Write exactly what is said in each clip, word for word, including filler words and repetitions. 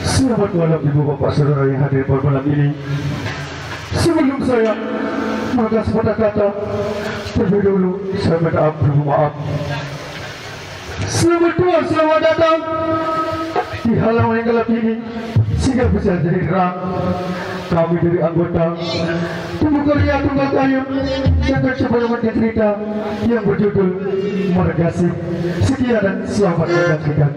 Selamat malam ibu bapak saudara yang hadir pada malam ini. Sebelum saya maka sepatah kata, terlebih dahulu saya minta ampun maaf. Selamat tua, selamat datang di halaman yang gelap ini, sehingga bisa jadi terang. Kami dari anggota Kubu Karya Tunggal Kayu yang akan coba cerita yang berjudul Margasih. Sekian dan selamat menyaksikan.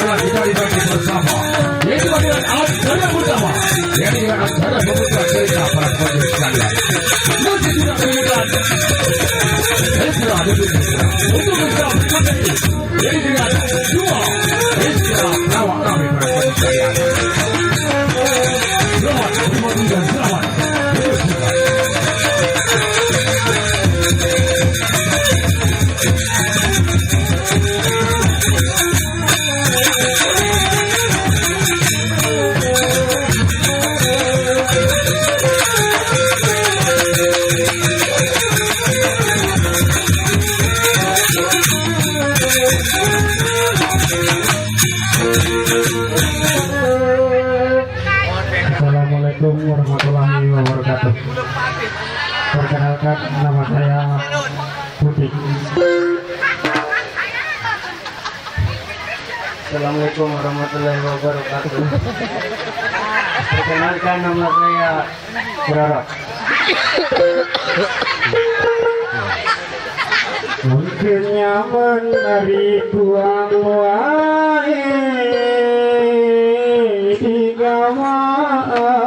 Mari kita dibagi bersama. Yaitu adalah acara utama. Jadi dengan acara membuka cerita para pengunjung sekalian. Nanti sudah pengumuman. Esra duduk mesra. Untuk menjawab materi. Jadi dengan dua Assalamualaikum warahmatullahi wabarakatuh. Perkenalkan, nama saya Putih. Assalamualaikum warahmatullahi wabarakatuh. Perkenalkan, nama saya Berharap. Mungkin nyaman dari tuang wae di kamari.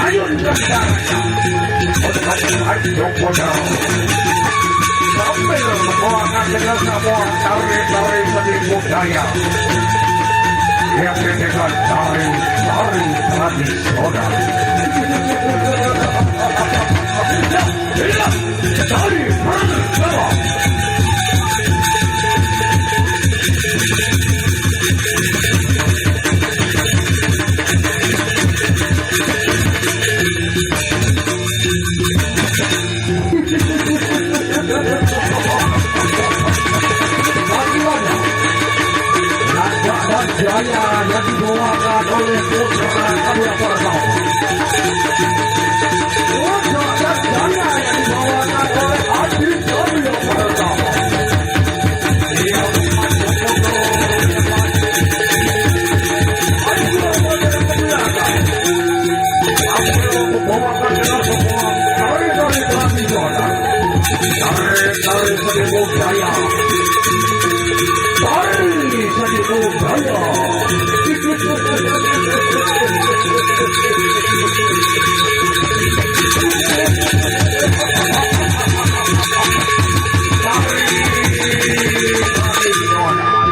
Ayo, sambil mengoakkan dengan semua tari-tari seni budaya yang ditekan tari-tari tradisional. Inilah tari pertama. Raja dan Jaya yang dibawakan oleh Putra Arya Pertama. Raja dan Jaya yang dibawakan oleh Adi Arya Pertama. Ia bukan pemukul. Ayo, pada ke belakang. Sambil membawakan dengan semua tari-tari tradisional. Tari-tari seni budaya. Tari seni budaya. Tari tradisional.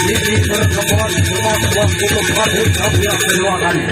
Ini pertemuan cuma dua puluh menit, tapi yang kedua kali.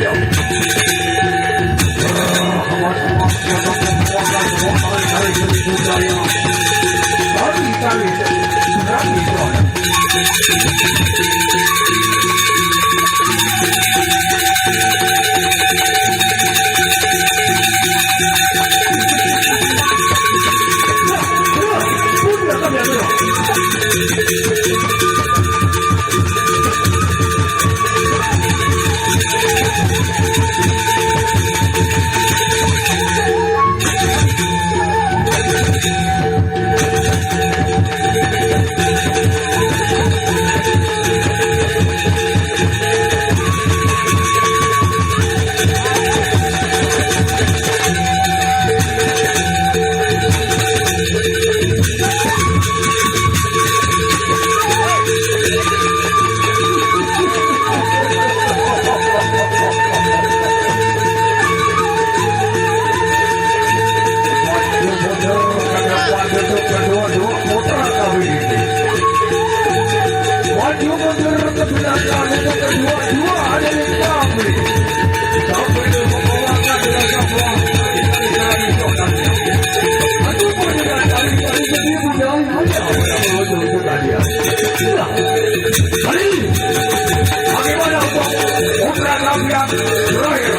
Maju mundur ke belakang, yang kedua, dua ada di kami. Sampai membawakan dengan sebuah tari tradisional. Maju dengan tari-tari seni budaya. Bagaimana untuk putra kami yang terakhir?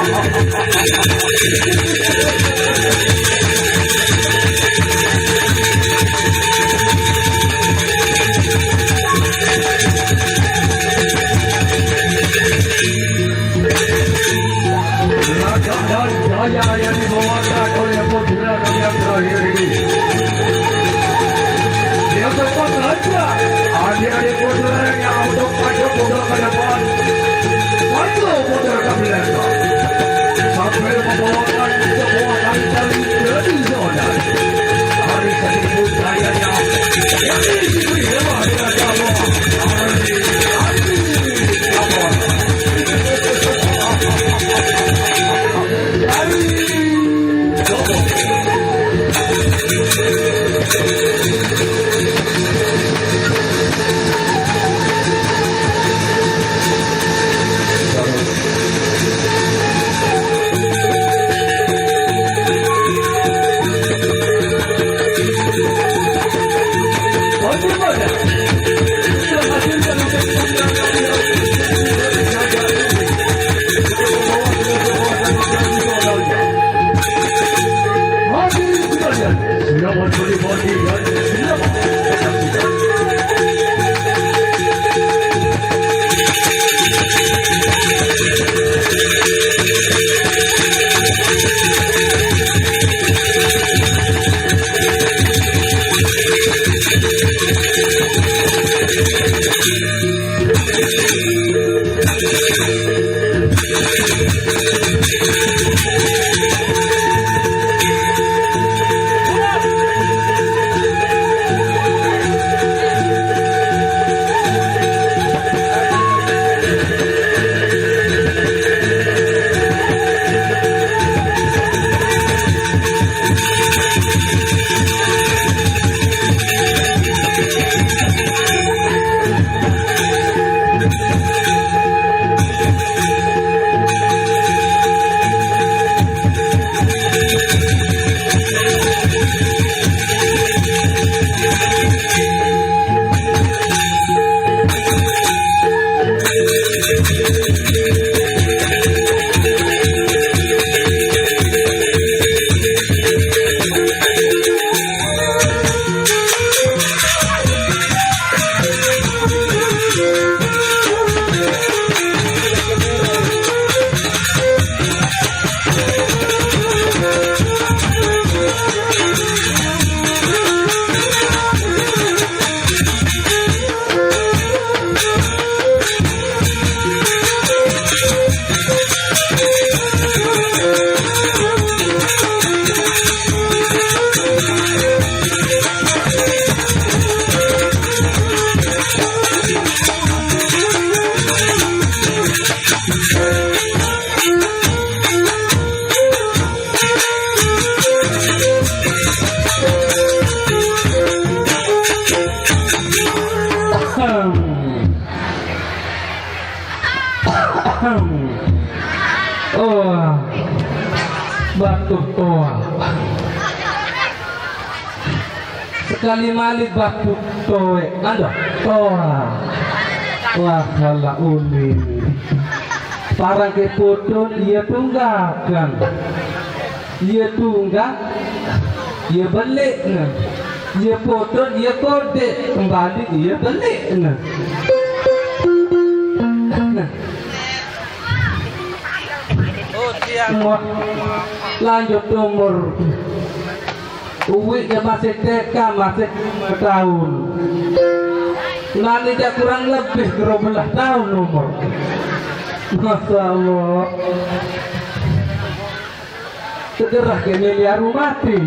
Raga dan jaya yang dibawakan oleh putra kami yang terakhir ini. Dia sempat lancar. Adik-adik putra yang untuk maju mundur ke depan. Maju mundur ke belakang. Sambil membawakan sebuah tari-tari tradisional. Tari seni budayanya. Yang diiringi oleh Oh, batuk toa. Sekali malik batuk toe. Aduh, toa. Wah, salah uni. Parang ke putun, iya tunggakan. Iya tunggak, iya belik ne. Iya putun, iya kodek. Kembali, iya belik ne. Nah. Wah, lanjut umur. Uwi ya masih T K, masih lima tahun. Nani jak kurang lebih dua belas tahun umur. Masya Allah. Segerah ke miliar mati.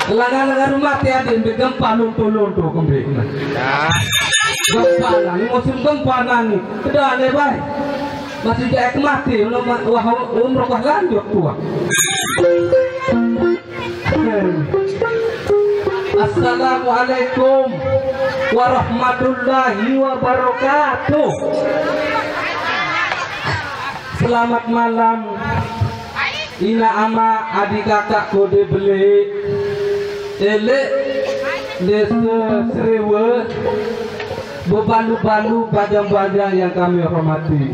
Langan-langan mati, adik, ambil gempa luntur-luntur kembali. Gempa nani, musim gempa nani. Sudah aneh baik. Masih jaek mati, wah, umroh wah lanjut tua. Assalamualaikum warahmatullahi wabarakatuh. Selamat malam. Ina ama, adi kakak, kode bele, elek, desa Serewe, bebalu-balu, bajang-bajang yang kami hormati.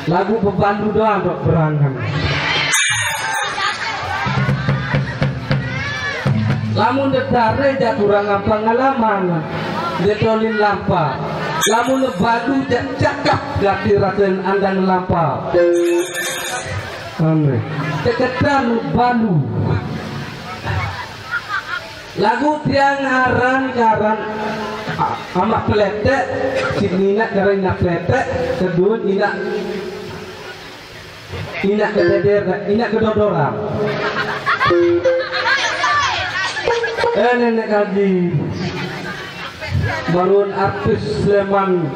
Lagu bebandu doang dok berangan. Lamun dedare jak kurangan pengalaman, detolin lampa. Lamun balu jak cakap, gati rasen andan lampa. Aneh. Deketan balu. Lagu tiang aran-aran a-, amak peletek, si Nina keren Nina peletek, kedun Nina, Nina kededer, Nina kedodoran. Eh, nenek kaji. Marun artis Sleman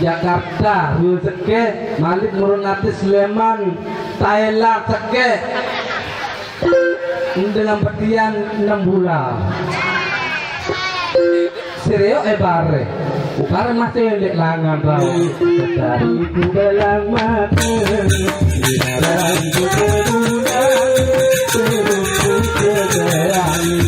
Jakarta, dua seke, malik marun artis Sleman Thailand seke. Dengan petian enam bulan. Sereo e bare. Bare masih lek langan rau. Dari ku dalam mata. Di dalam ku terbulan. Terus ku terang.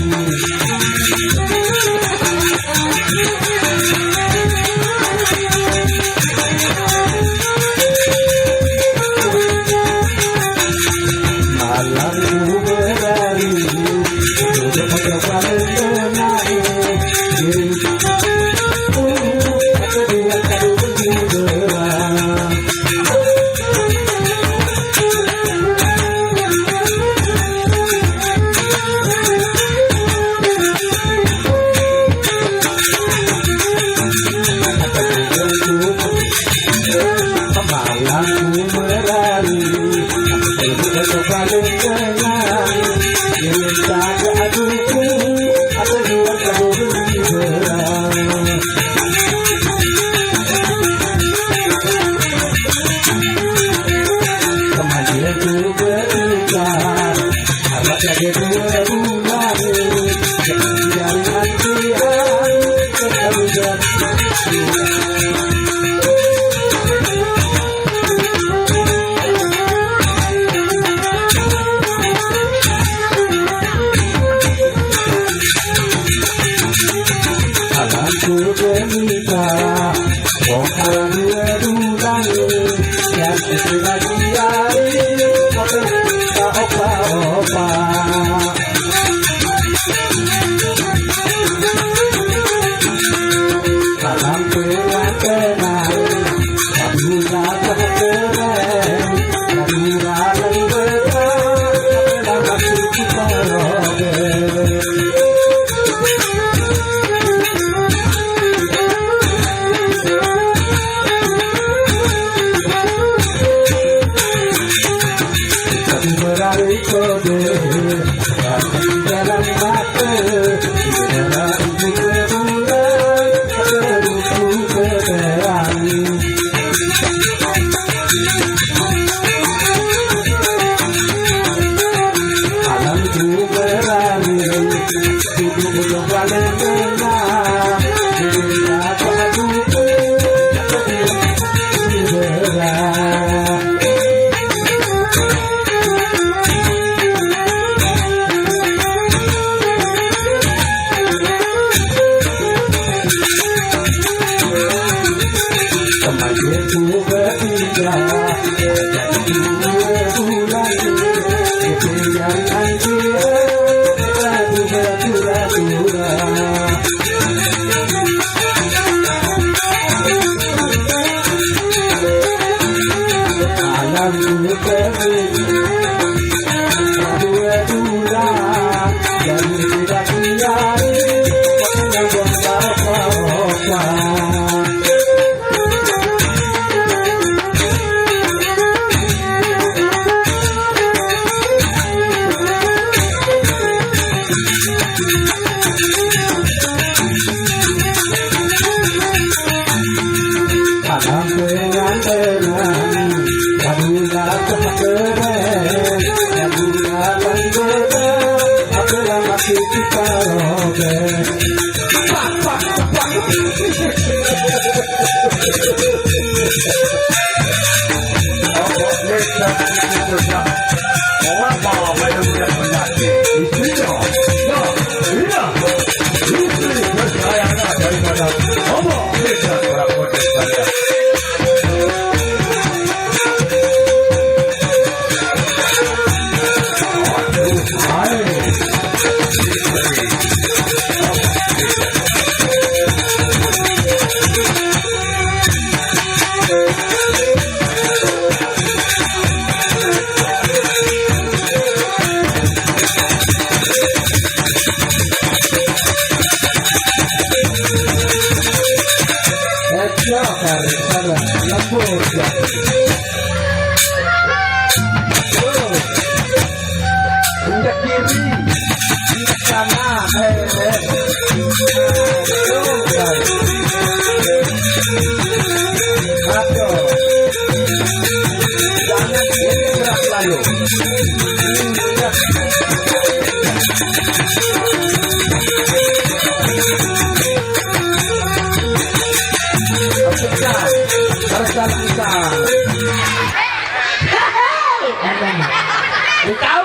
Kau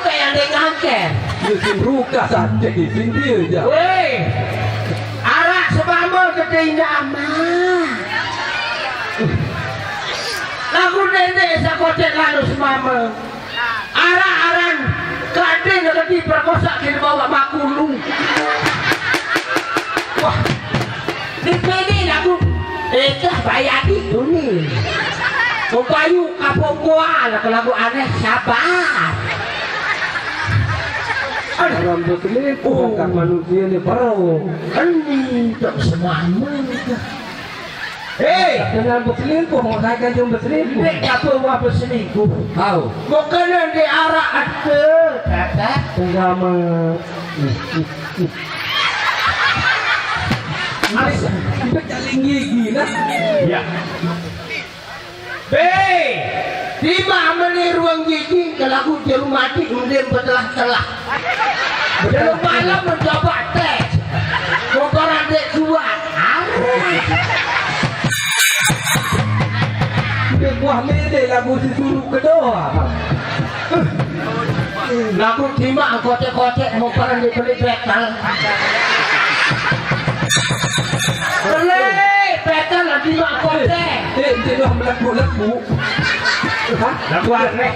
kayak yang dia ngangker. Musim ruka saja di sini aja. Woi, arak semama gede indah amat. Lagu nenek sakotek lalu semama. Arak aran kadin lagi perkosa kini bawa makulu. Wah, dipilih lagu itu bayar itu nih. Upayu kapok gua lagu-lagu aneh sabar. Orang berselingkuh, oh, angkat manusia ni bro. Ini tak semama. Hei, dengan berselingkuh, mau saya ganti berselingkuh. Ini apa orang berselingkuh? Tahu. Bukan yang diarak ada. Kata. Agama. Mas, kita jalan gigi lah. Ya. Be, di mana nih ruang gigi? Kalau aku di rumah di, mending bertelah-telah. Dalam malam mencoba tes. Kotoran dek kuat. Areh. Udah kuah mede lagu si suruh kedua. Lagu terima kotek-kotek mau parang dibeli betal. Beli betal lagi mak kotek. Eh, dia dah melaku-laku. Hah? Lagu aneh.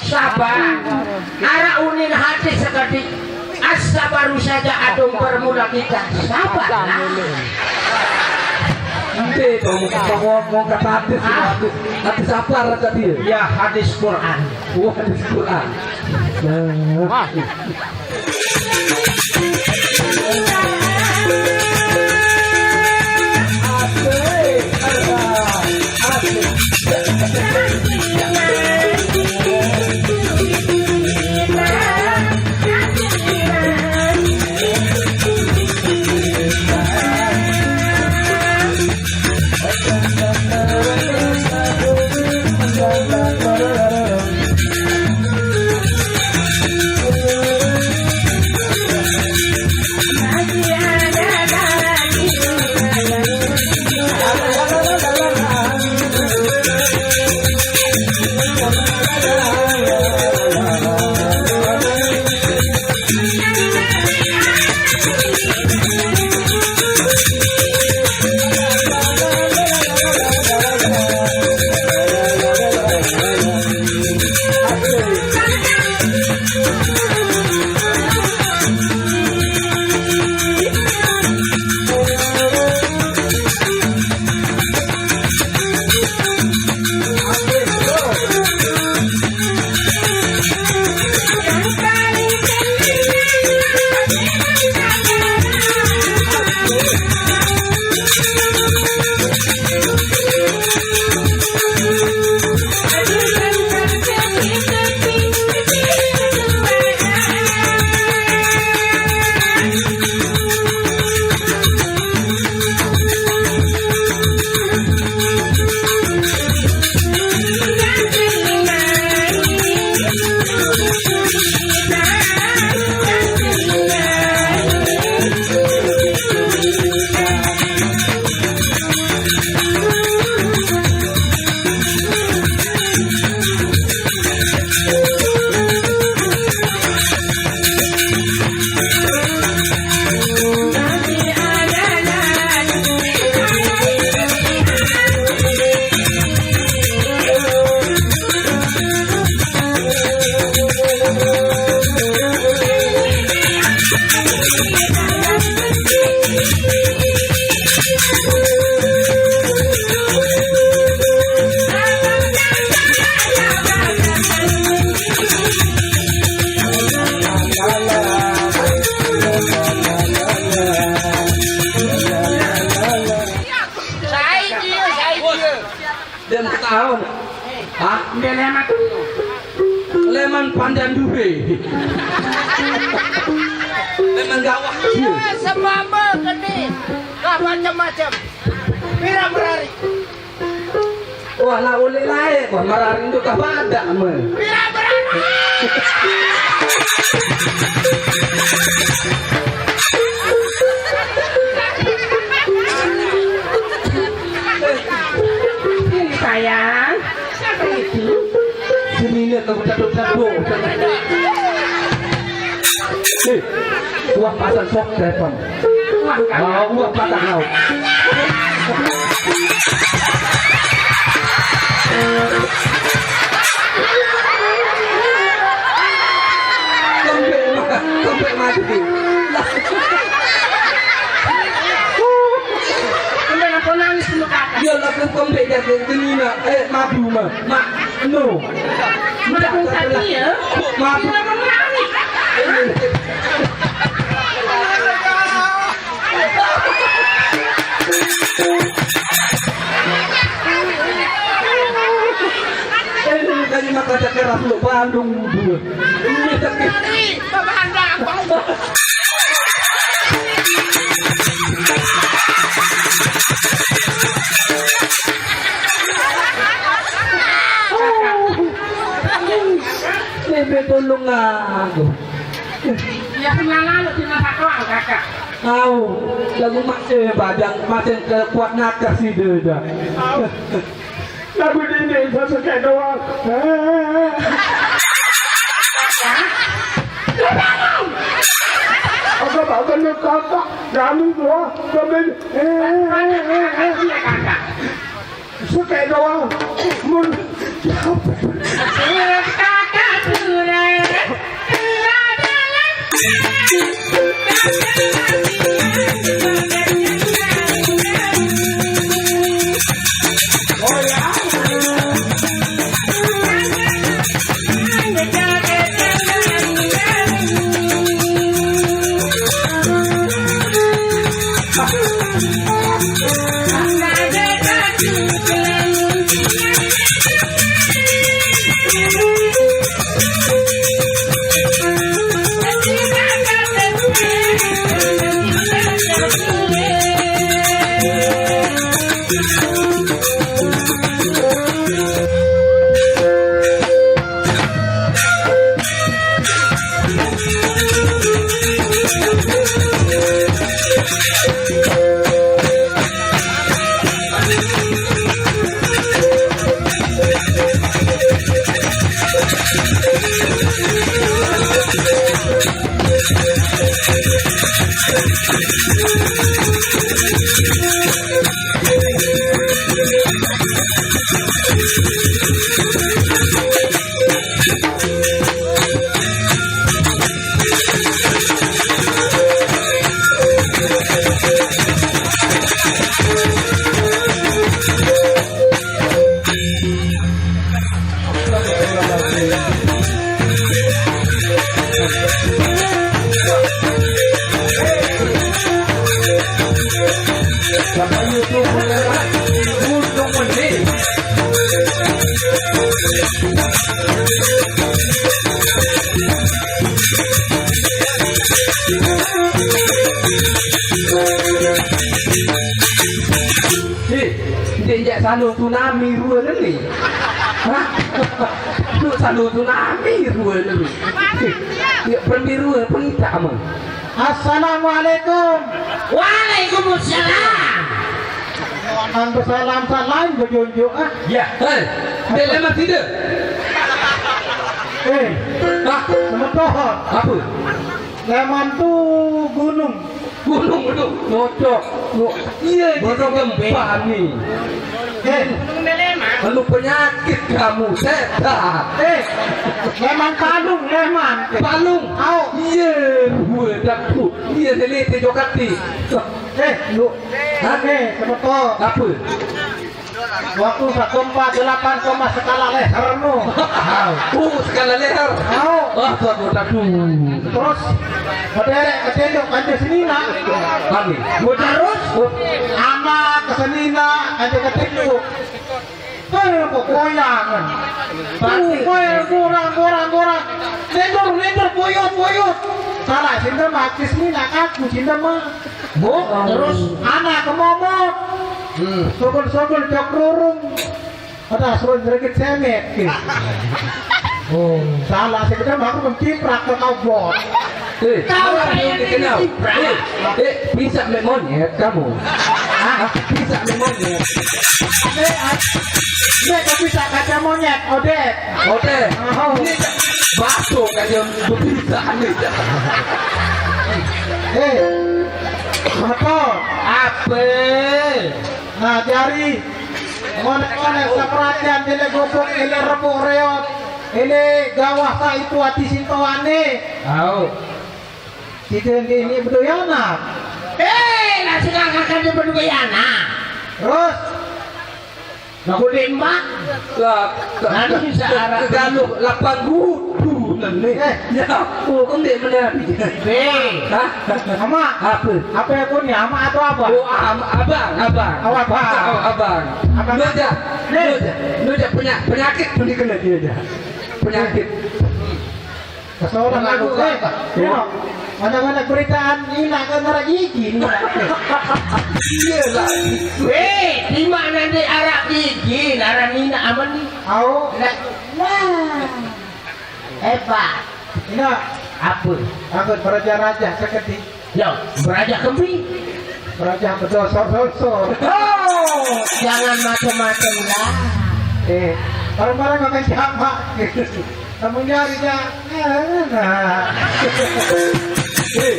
Sabar. Ara unin hati sekadi. As-sabaru saja adung bermula kita. Sabar. Nanti mau, mau, mau kata hadis, ah, hadis, hadis apa kata dia? Ya, hadis Quran. Oh, hadis Quran. Nah. Wah. Dem ketahuan. Hah? Dia leman. Leman pandan dure. Leman gawah. Iya, semamba gede. Gak macam-macam. Pira berari. Wah, la oleh lae, wah, marari nduk ka badak me. Sayang, siapa itu? Senine kau daduk-daduk. Eh, wah, pasang sok telepon. Wah, wah, patah kau. Kembek, kembek mati. Kembek apa nangis lu, Kakak? Ya, lah, kembek jaga senine. Eh, madu mah. Ma-, no. Madu sapi ya? Madu. Kenapa menangis? Eh, tadi mah kata keras lu, Bandung dua. Ini tapi Bebe tolong aku. Ya, senang lu cuma satu, Kakak. Au, lagu mak, eh, badang, macam kuat nakas sih dia dah. Au. Lagu ini satu kayak doang. Apa, apa lu, Kakak? Kami doang, kami. Suka doang. Mun. Eh, dia injak salur tsunami rua kali. Hah? Lu salur tsunami rua kali. Eh, ya, perembi rua, perintah mah. Assalamualaikum. Waalaikumsalam. Nang besalam-salam, bejunjuk, ah. Ya, eh, dia lemah tidak? Eh, ah, semeton. Apa? Leman tu gunung. Gunung tu cocok. Iya, di Gunung gempa ni. Eh, anu penyakit kamu, setan. Eh, leman palung, leman. Palung. Au. Iya, gua takut. Iya, lele te jokati. Eh, lu. Hah? Eh, semeton. Apa? Waktu sagempa delapan koma skala Richter no. Oh, skala Richter. Au. Wah, tuan muda tuh. Terus, bederek, bedendok, kanca senina. Kami. Terus, anak senina, kanca ketendok. Eh, kok goyangan. Berarti, eh, gorang, gorang, gorang. Lendur, lendur, boyot, boyot. Salah, sinta mah, akis ni nak aku, sinta mah. Bu, terus? Anak kemomot. Hmm. Sogol-sogol, cok rurung. Ada suruh jereket semet. Oh, salah, saya kira aku menciprak ke kau bot. Eh, kau yang dikenal. Eh, eh, bisa memonyet kamu. Hah? Bisa memonyet. Eh, ah, ini kau bisa kata monyet, Odek. Odek. Oh. Ini bakso kaja bisa nih. Eh, apa? Apa? Nah, jari ngonek-ngonek saperhatian, dele gobok, dele rebuk reot, dele gawah tak itu hati sintoane. Au. Tidak ini beduyana. Eh, nasi kakak dia beduyana. Terus? Nah, aku lembak. Lah, nanti bisa arah galuh lapan gudu nanti. Eh. Ya, oh, kembali menari. Eh. Hah? Ama. Apa? Apa ya, punya ama atau apa? Oh, ama, abang, abang. Oh, abang. Oh, abang. Abang. Noja. Nih. Noja. Noja punya penyakit pun dikena dia aja. Penyakit. Seorang lagu, eh, ya. Mana-mana beritaan ina kan arah gigi. Iya lah. Weh, di mana nih arah gigi? Arah nina aman nih. Au. Lah, wah. Hebat. Ina. Apa? Aku beraja-raja seketik. Yo, beraja kempi. Beraja bedosor-dosor. Oh, jangan macam-macam lah. Eh, barang-barang makan jamak. Kamu nyari dah. Nah. Eh,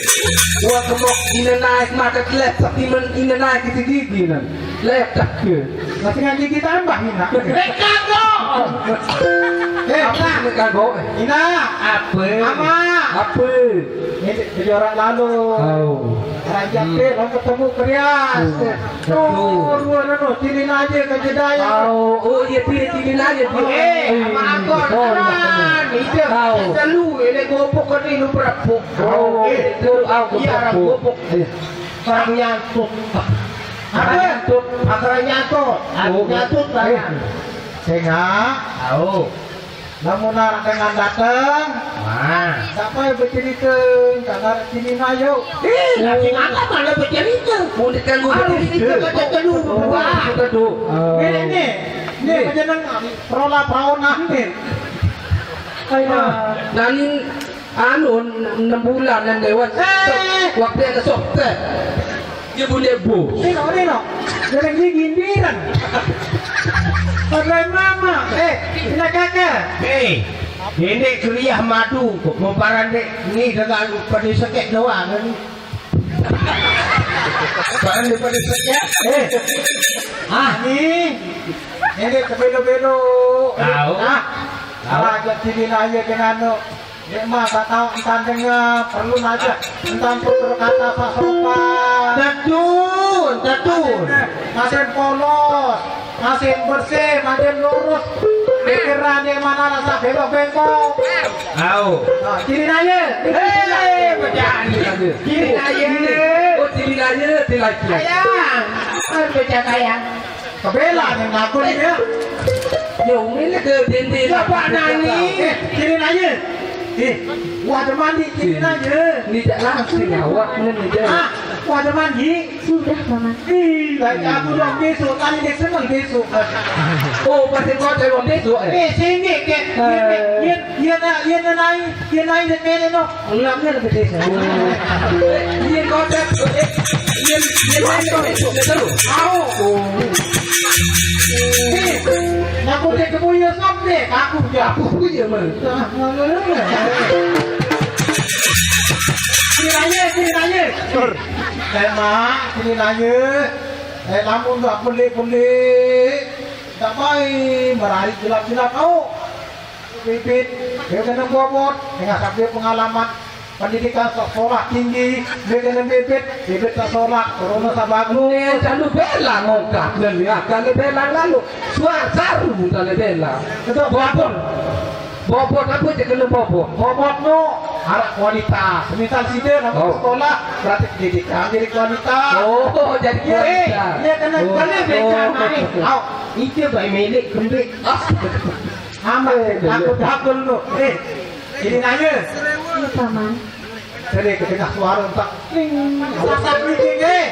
gua kemok ina naik mata kelet, tapi men ina naik di gigi nan. Letak ke. Masih ngaji kita tambah ina. Letak dong. Eh, apa ina kagok? Ina. Apa? Ama. Apa? Ini kejuaraan lalu. Oh. Raja hmm. Teh, mau ketemu Krias. Hmm. Tuh, dua nono, cilin aja ke jedaya. Oh, oh iya, dia cilin aja. Dia. Eh, sama aku. Oh, iya, benar. Itu. Tahu. Telu, ini gopok kan ini berapuk. Oh, eh, itu, ah, iya, gopok. Gopok. Iya. Barang nyantut. Apa? Barang nyantut. Barang nyantut. Aku oh, nyantut, eh. Barang. Sengak. Tahu. Lamun arah dengan dateng, wah. Siapa yang bercerita? Karena sini nayo. Eh, lah, si Mama malah bercerita. Udah kan gua harus bercerita. Kita kata dulu. Oh, wah. Kita dulu. Oh. Ini, ini. Ini. Ini aja nang prola praona nih. Ayo. Dan anu, enam bulan yang lewat. Eh. Waktu ada software. Dia boleh bos. Tengok, tengok. Jalan gigi indiran. Pakai mama. Eh, ini kakak. Eh, ini kuliah madu. Kok mau parande ni dengan pada sekek doang ni. Parande pada sekek. Eh. Ah, ni. Ini kebelo-belo. Tahu. Ah. Tahu. Aja sini aja dengan Nek mah tak tahu entan dengar, perlu aja entan tutur kata sasopan. Betul, betul. Masih polos, masih bersih, masih lurus. Pikiran dia mana rasa belok bengkok. Tahu. Nah, kiri aja. Hei, pecah ni. Kiri aja. Oh, kiri aja, kiri aja. Sayang, kan pecah sayang. Kebela nih ngaku nih ya. Ya, umi ni ke dinding. Ya, Pak Nani. Eh, kiri aja. Eh, wah, ada mandi, kiri aja. Ni tak langsung awak ni, ni dah. Ah, wah, ada mandi. Sudah, Paman. Ih, lagi aku dong besok, tadi dia senang besok. Oh, pasti kau cari besok, eh? Eh, sini, ke. Eh. Dia, dia, dia, dia naik, dia naik, dia naik, no. Ulang dia lebih desa. Iya, kocak. Eh, iya, iya, kocak. Tahu. Eh, ngaku dia ke Buya Sob deh. Aku dia. Aku Buya, man. Ceritanya, ceritanya. Emang, ceritanya. Eh, lamun tak pelik-pelik, tak main, meraih gelap-gelap, tahu. Bibit, dia kena bobot, dengan sabda pengalaman pendidikan sekolah tinggi, dia kena bibit, bibit tak solat, corona tak bagus. Ni selalu bela ngongkak dan ya, kalau bela lalu, suara saru tak bela. Betul. Bobot. Bobot apa je kena bobot? Bobot no, arah kualitas. Misal sida nak oh. Sekolah, berarti pendidikan jadi kualitas. Oh, jadi kualitas. Eh, dia kena oh. Kena bela oh. Naik. Au, itu baik milik kembali. Amat, aku takut lu. Eh, ini nanya. Iya, Paman. Jadi ketika suara tak, ling, rasa bridging, eh.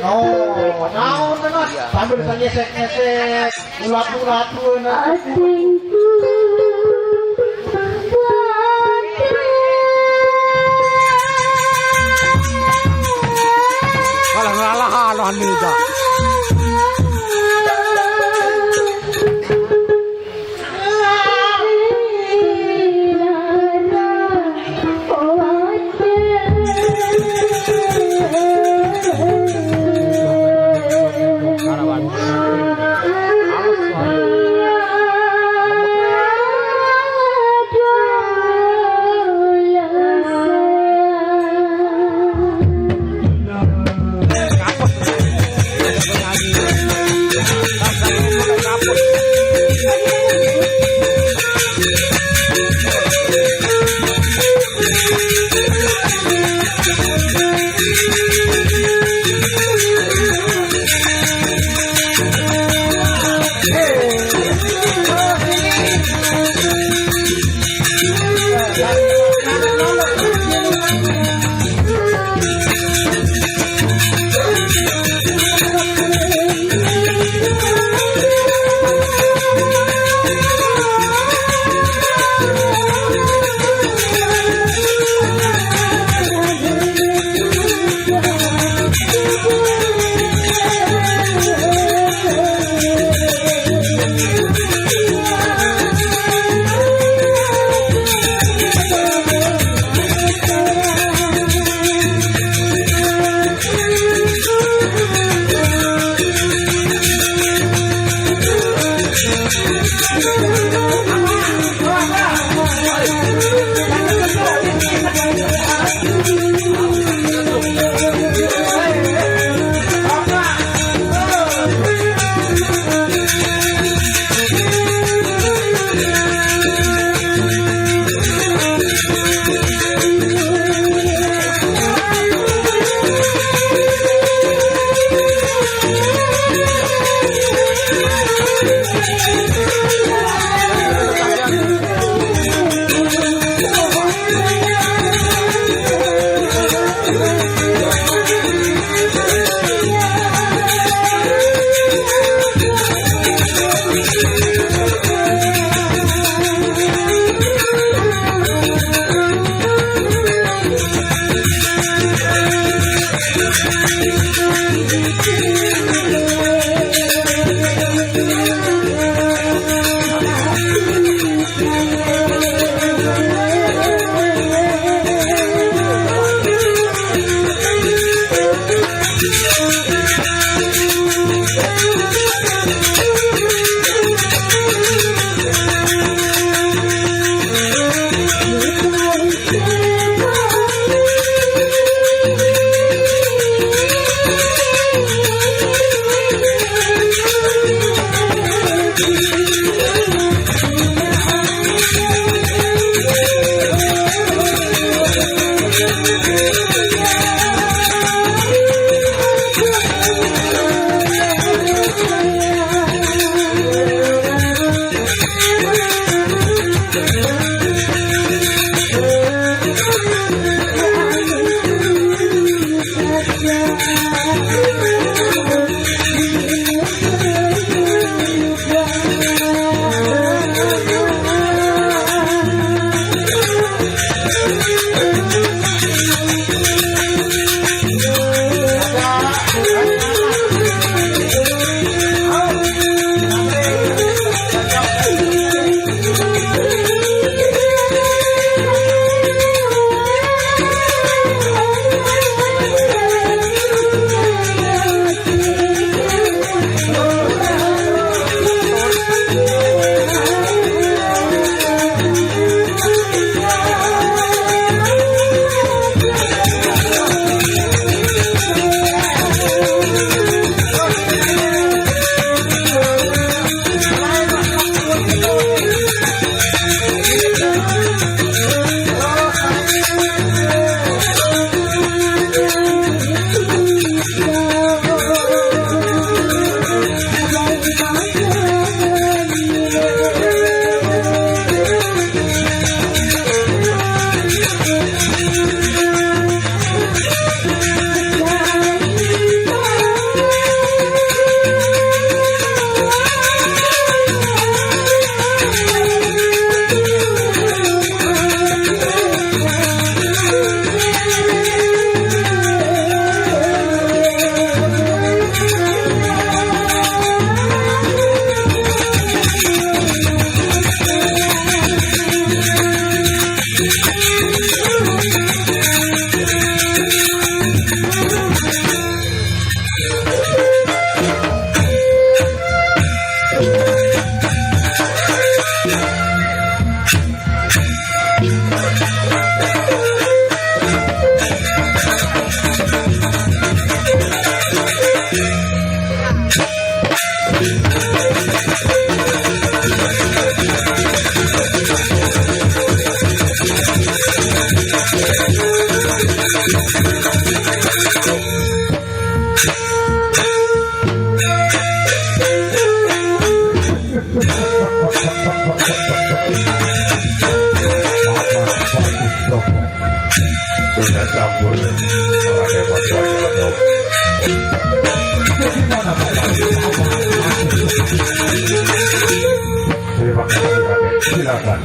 Oh, naon cenah? Sambil saya ngesek-ngesek, ulat-ulat tuh nah. Alah, alah, alah, alah, nih, dah.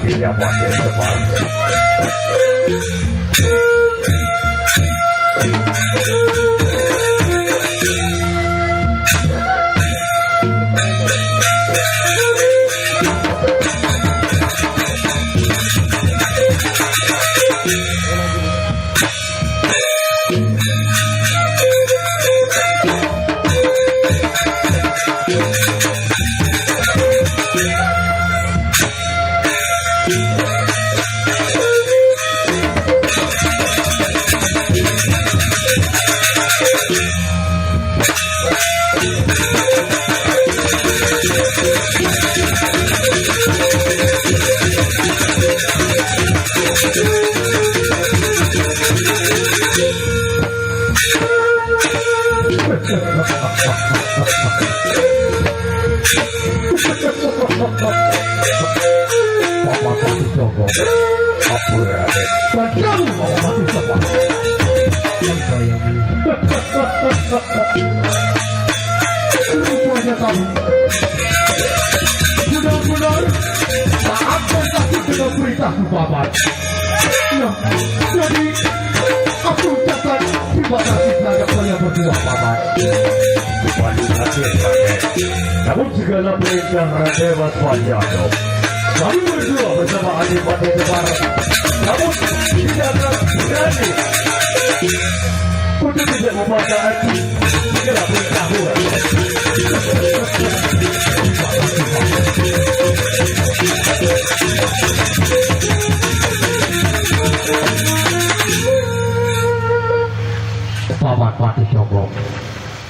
Tidak pakai sebab. Papa Satu Jogo. Apa ya? Padamu mau mati siapa? Yang sayang. Rupanya kamu benar-benar taat dan patuh dengan perintahku, Paman. Nah, jadi aku ucapkan terima kasih terhadap kalian berdua, Paman. Kembali lagi, Raden. Namun segala perintah Raden Mas Panjano, kami berdua bersama Adipati Semar, namun tidak akan berani untuk tidak memaksa hati. Segala perintahmu, Raden. Paman Patih Jogo.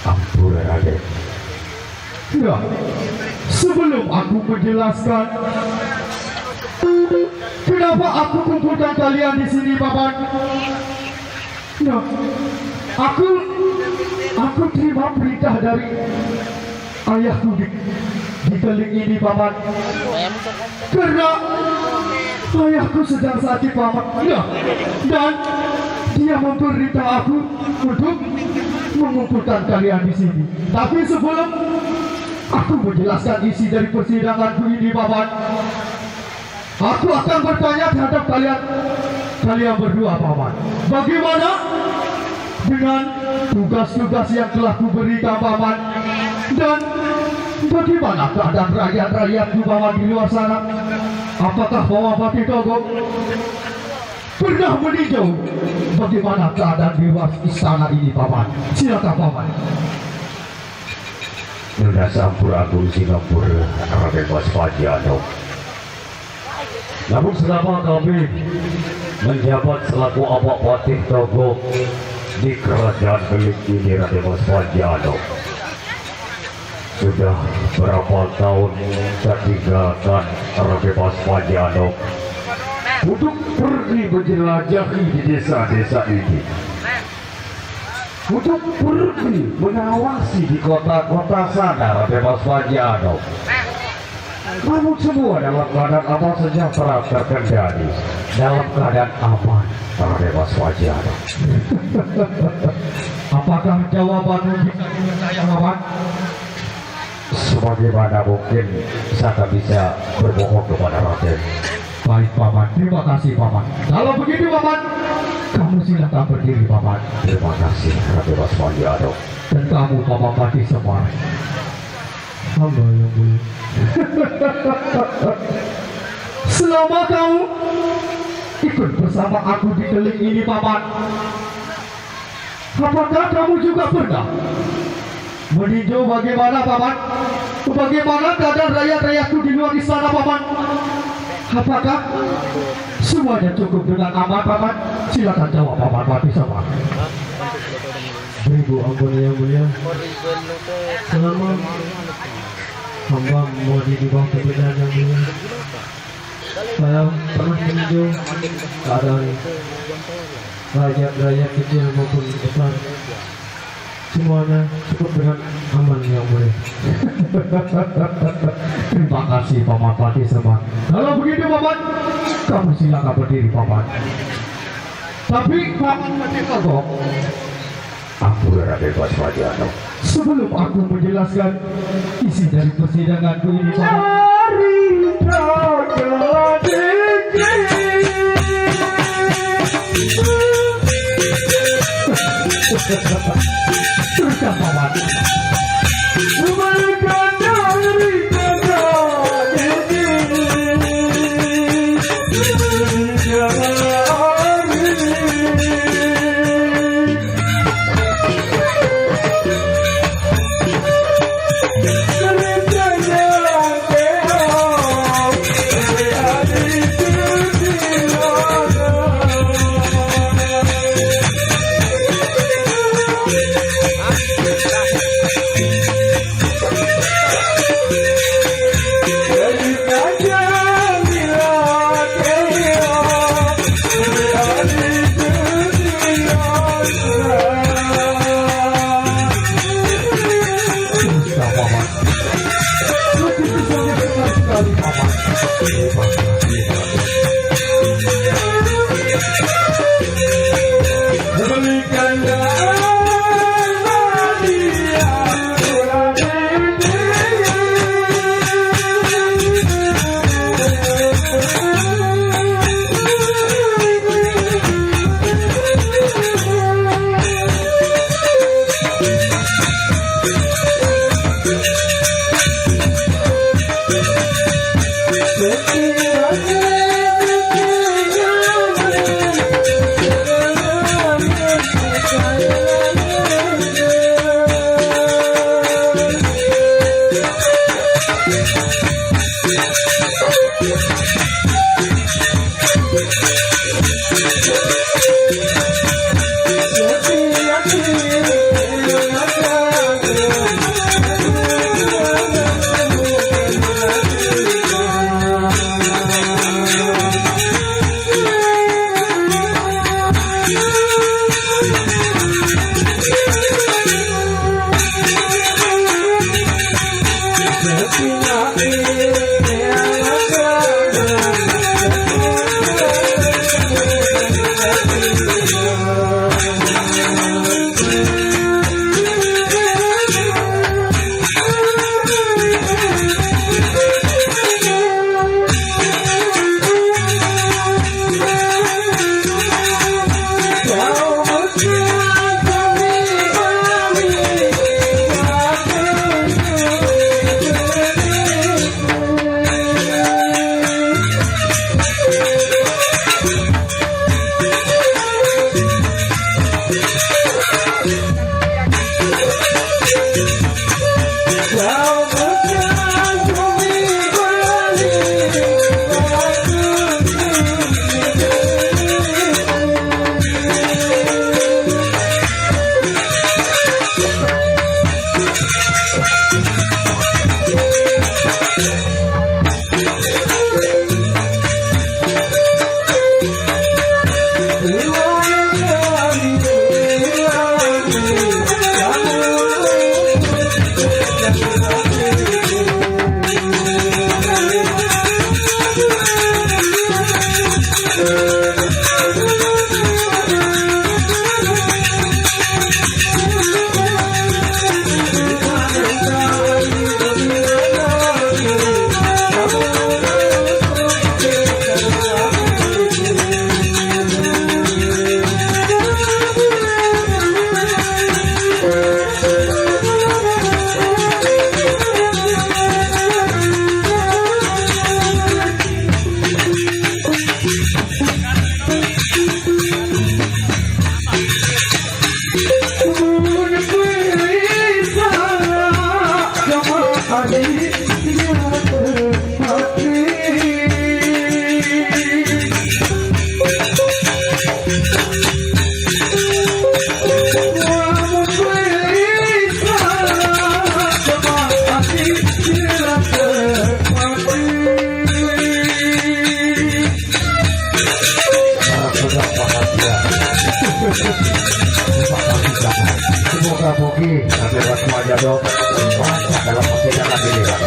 Ampun, Raden. Ya, sebelum aku menjelaskan kenapa aku kumpulkan kalian di sini, Paman. Nah, aku aku terima perintah dari ayahku di, di Keling ini, Paman. Karena ayahku sedang sakit, Paman. Ya, dan dia memerintah aku untuk mengumpulkan kalian di sini. Tapi sebelum aku menjelaskan isi dari persidanganku ini, Paman, aku akan bertanya terhadap kalian, kalian berdua, Paman. Bagaimana dengan tugas-tugas yang telah kuberikan, Paman? Dan bagaimana keadaan rakyat-rakyatku, Paman, di luar sana? Apakah Paman Patih Jogo pernah meninjau bagaimana keadaan di luar istana ini, Paman? Silakan, Paman. Nunda sampur agung sinampur, Raden Mas Panjano. Namun selama kami menjabat selaku Amang Patih Jogo di kerajaan Keling ini, Raden Mas Panjano, sudah berapa tahun saya tinggalkan Raden Mas Panjano untuk pergi menjelajahi di desa-desa ini, untuk pergi mengawasi di kota-kota sana, Raden Mas Panjano. Namun semua dalam keadaan aman sejahtera, terkendali, dalam keadaan aman, Raden Mas Panjano. Apakah jawabanmu bisa dipercaya, Paman? Sebagaimana mungkin saya bisa berbohong kepada Raden? Baik, Paman. Terima kasih, Paman. Kalau begitu, Paman, kamu silakan berdiri, Paman. Terima kasih, Raden Mas Panjano. Dan kamu, Paman Patih Semar. Hamba yang mulia. Selama kau ikut bersama aku di Keling ini, Paman, apakah kamu juga pernah meninjau bagaimana, Paman? Bagaimana keadaan rakyat-rakyatku di luar istana, Paman? Apakah semuanya cukup dengan aman, Paman? Silakan jawab, Paman Patih Semar. Beribu ampun, yang mulia. Selama hamba mau di bawah kepimpinan yang mulia, saya pernah meninjau keadaan rakyat-rakyat kecil maupun besar. Semuanya cukup dengan aman, yang mulia. Terima kasih, Paman Patih Semar. Kalau begitu, Paman, kamu silakan berdiri, Paman. Tapi, Paman Patih Jogo, ampun, Raden Mas Panjano. Sebelum aku menjelaskan isi dari persidanganku ini, Paman, dari Raja Dewa. Terus, Paman. Semoga mugi nanti semuanya dong. Wah, dalam pasti akan dilihat.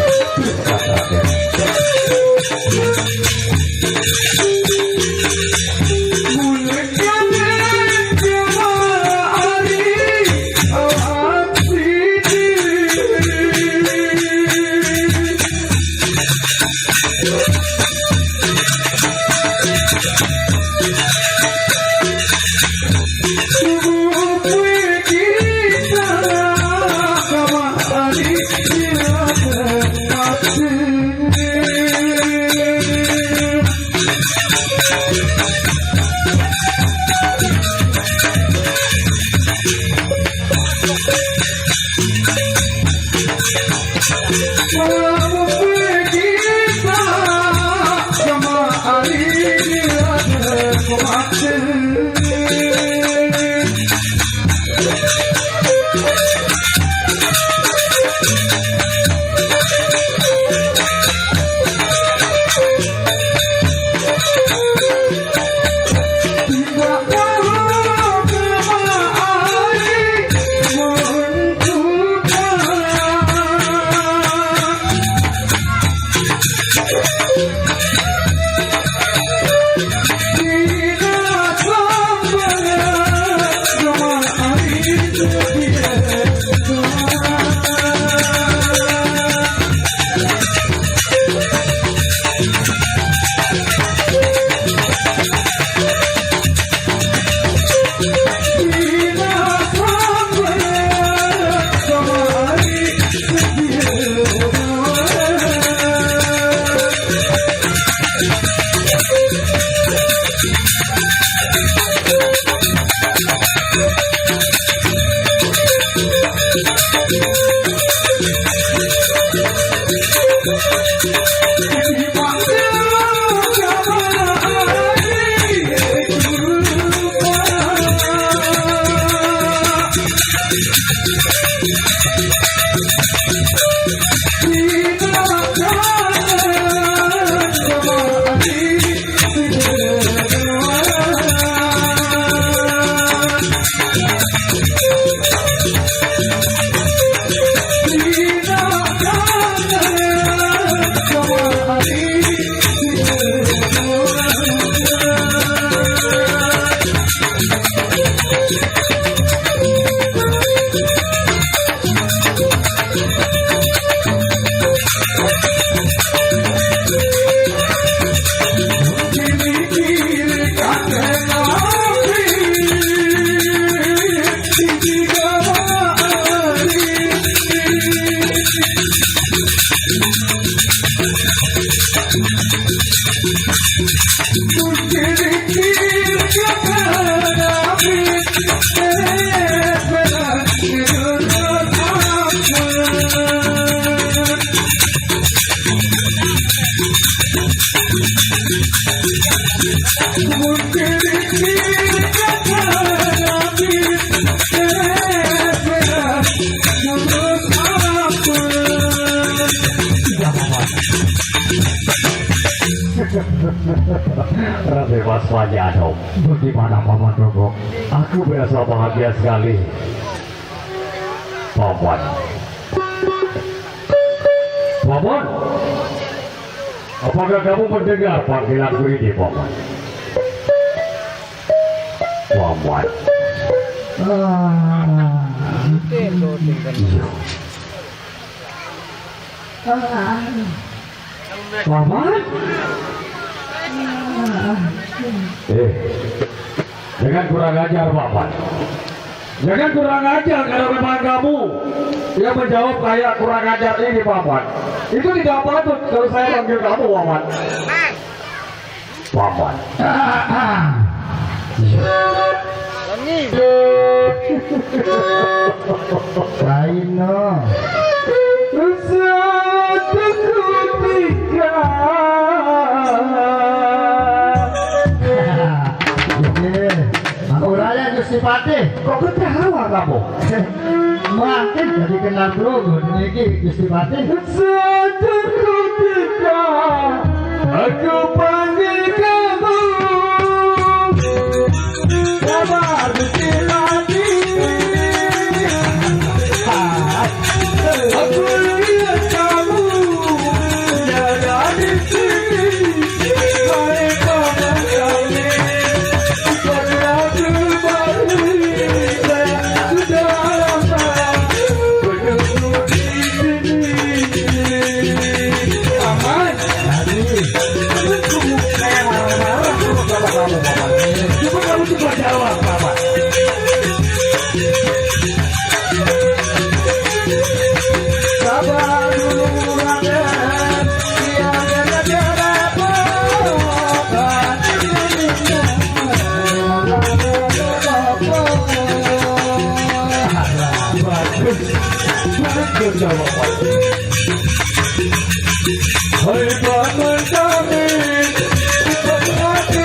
Raden Mas Panyado, bagaimana Paman Rukuk? Aku merasa bahagia sekali. Paman. Paman. Apakah kamu mendengar panggilanku ini, Paman? Paman. Ah. Iya. Ah. Paman? Eh, jangan kurang ajar, Paman. Jangan kurang ajar kalau memang kamu yang menjawab kayak kurang ajar ini, Paman. Itu tidak patut kalau saya panggil kamu, Paman. Paman. Kaino. Satu ketika. Oke. Aku raya Gusti Patih. Kok ketawa kamu? Makin jadi kenal dulu niki Gusti Patih. Satu ketika aku panggil kamu. Sabar Gusti Patih. Aku lihat kamu tiada di sini. Hai paman kami, bukanlah kembali saya sudah lama menunggu di sini. Paman, aduh, kamu tuh kayak marah-marah sama bapak kamu, Paman. Coba kamu coba jawab, Paman. Sabar dulu, Raden. Tiada, tiada apa-apa. Bagus. Bagus jawaban. Hai paman kami, cepat hati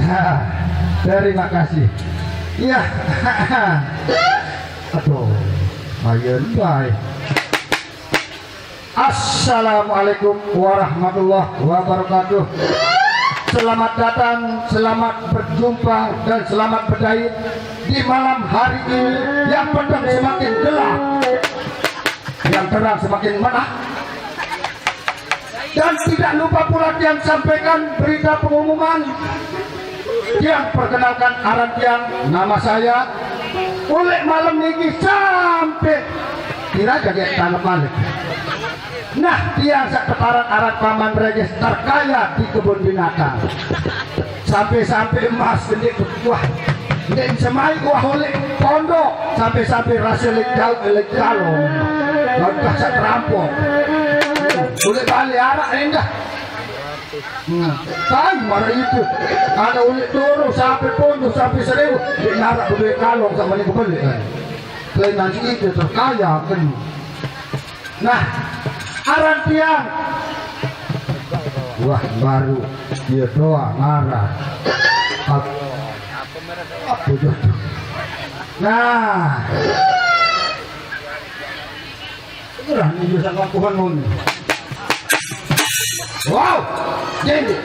Nah, terima kasih. Iya. Aduh, ayo, bye. Assalamualaikum warahmatullahi wabarakatuh. Selamat datang, selamat berjumpa, dan selamat berdait di malam hari ini yang petang semakin gelap, yang terang semakin menak. Dan tidak lupa pula Tiang sampaikan berita pengumuman. Tiang perkenalkan aran Tiang, nama saya. Ulik malam niki sampai kira jadi tanam malik. Nah, Tiang sak teparan aran Paman Regis terkaya di kebun binatang. Sampai-sampai emas gede, wah, gede semai, wah, oleh pondok. Sampai-sampai rasa lek jauh, lek jalong. Langkah sak terampok. Boleh balik arak endah. Hmm. Tapi marah itu. Ada ulit turu sampai pondok sampai seribu. Di narak berdua kalong sama ni kebeli kan. Kalian nanti itu terkaya kan. Nah, aran Tiang. Wah, baru dia doang marah. Ap-, apa tu? Nah. Gerah ni dia sangat Tuhan pun. Wow, jadi.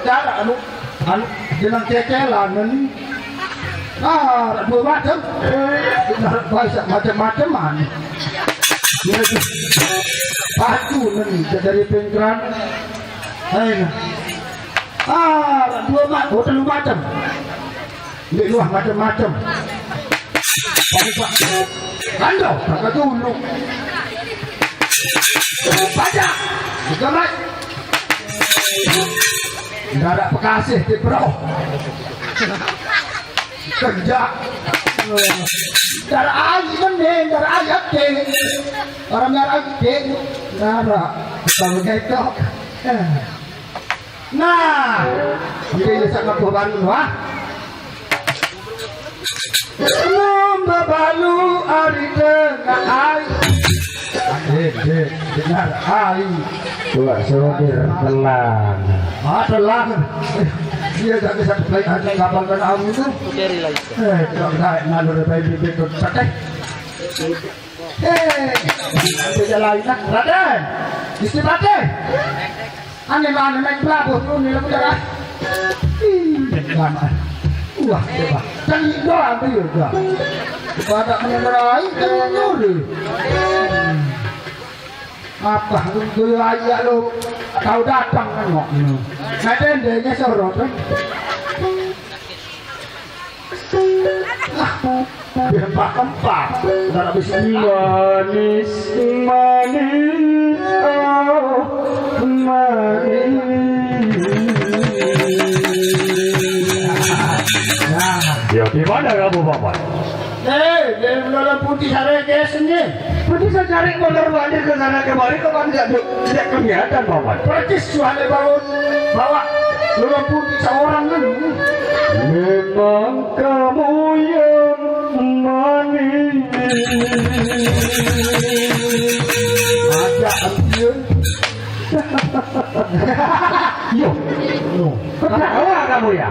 Cara anu, anu, bilang cecelan ni. Ah, dua macam. Kita baca macam-macam ni. Dia tu. Pacu ni, dari pinggiran. Hai, nah. Ah, dua ma-, oh, telu macam. Di luar macam-macam. Kando, kaka dulu. Baca. Gerak. Nggak ada pekasih di bro. Kerja. Darah air kan nih, darah air aktif. Orang darah aktif. Darah. Kalau gitu. Nah, ini sangat baru, wah. Lomba balu ari tengah ai. Eh, eh, dengar, ai. Coba suruh dia telan. Ah, telan. Dia tak bisa play aja kapal kan au itu. Eh, tidak naik nalur dari bibit itu. Pakai. Eh, beda lain nak. Raden. Gusti Patih. Ane mane main pelabuh tu ni lagu darah. Ih, mana? Wah, coba. Tadi doang tu juga. Pada mengenai tengok dulu. Apa tu tu aja lu? Kau datang tengok. Nah, dendengnya sorot. Bempak kempak. Ntar habis ini. Manis, manis, oh, manis. Nah. Ya, di mana kamu, Paman? Eh, dia belum putih hari ke sini. Putih saya cari motor balik ke sana kemari, kok kan tidak, tidak kelihatan, Paman. Persis suara bawa, bawa lorong putih seorang kan. Memang kamu yang manis. Ada ambil. Yo. No. Ketawa kamu ya?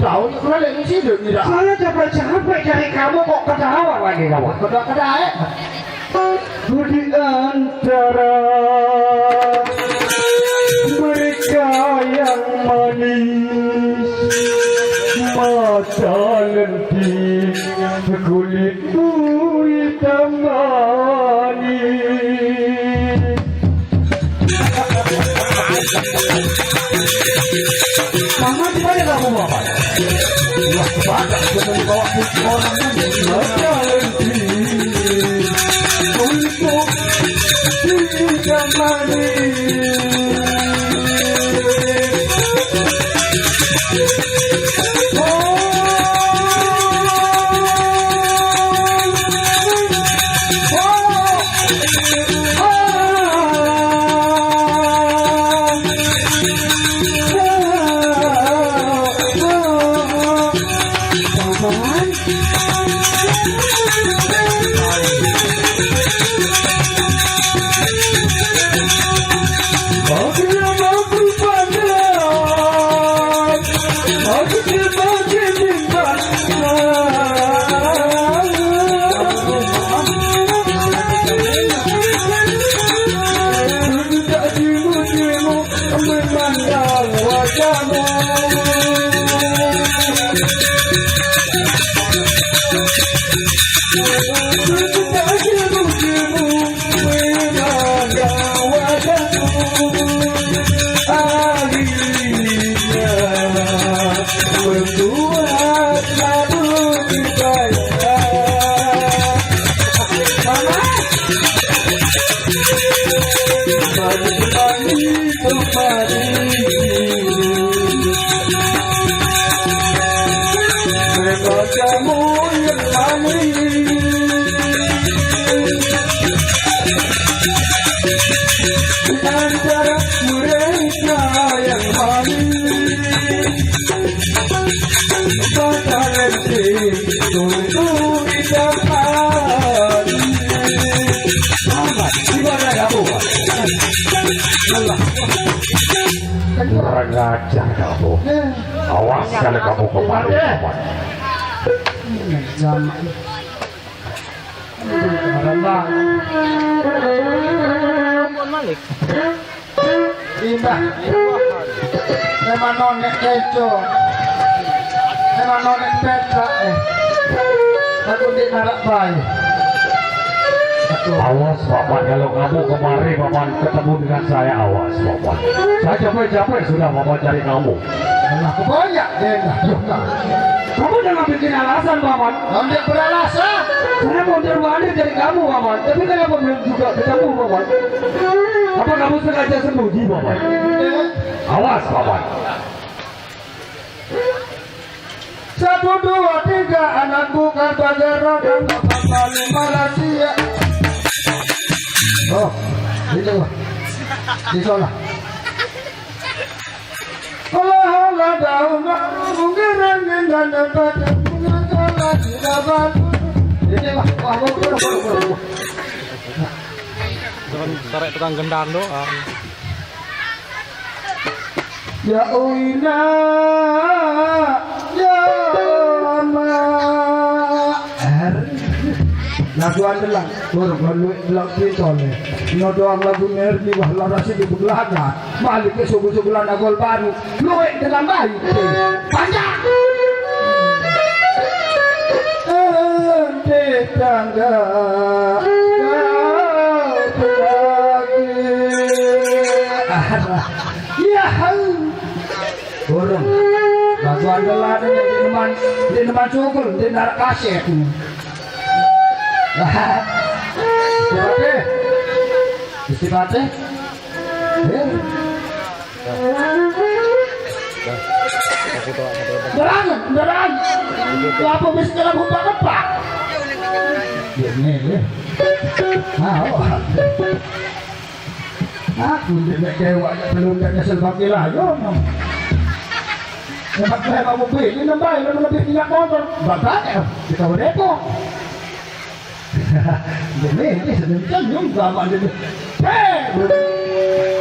Tahu ni kena lagi sini tidak? Saya capek-capek cari kamu kok ketawa lagi kamu. Ketawa-ketawa eh. Di antara mereka yang manis, mata lentik, kulitmu hitam manis. Mama, di mana kamu, Mama? Wah, banyak sudah dibawa orang ini. Untuk tidak manis. Antara mereka yang manis, bakalan sih untuk kita. Selamat, gimana ya, Bu? Allah. Kurang ajar kamu. Awas kalau kamu kemari, Paman. Zaman. Imbah. Memang nonek keco. Memang nonek petak, eh. Aku di narak bayi. Awas, Paman, kalau kamu kemari, Paman, ketemu dengan saya, awas, Paman. Saya capek-capek sudah, Paman, cari kamu. Alah, kebanyak, Den. Loh, nah. Kamu jangan bikin alasan, Paman. Kamu tidak beralasan. Saya mondar-mandir dari kamu, Paman. Tapi kenapa belum juga ketemu, Paman? Apa kamu sengaja sembunyi, Paman? Eh. Awas, Paman. Satu, dua, tiga, anak bukan pagar orang, Paman Malaysia. Oh, itu. Di sana. Olah-olah daun, mungkin angin dan tempat, mengakal lagi dapat. Ini lah, wah, wah, wah, wah, wah, wah. Sarek tukang gendang doang. Ya uina, ya ma. Er. Lagu andalan, urung lalu lak pitole. No doang lagu nerdi wah lara sidi belaga. Balik ke subuh-subuh lana gol baru. Luwek dengan baik. Panjang. Ente tangga. Kau lagi. Iya. Burung. Lagu andalan ini di neman, di neman sugul, di narak kaset. Istirahat. Istirahat. Eh. Ndarang, ndarang. Lapo wis kena buka kepak. Ya, ini, ya. Ah, oh. Aku ndeq kewak, belum ndeq nyesel baki lah, yo. Emang saya mau beli, ini nambah, ini lebih minyak motor. Bapak, eh, kita udah depok. Ini, ini sedemikian juga, Pak, ini. Hei!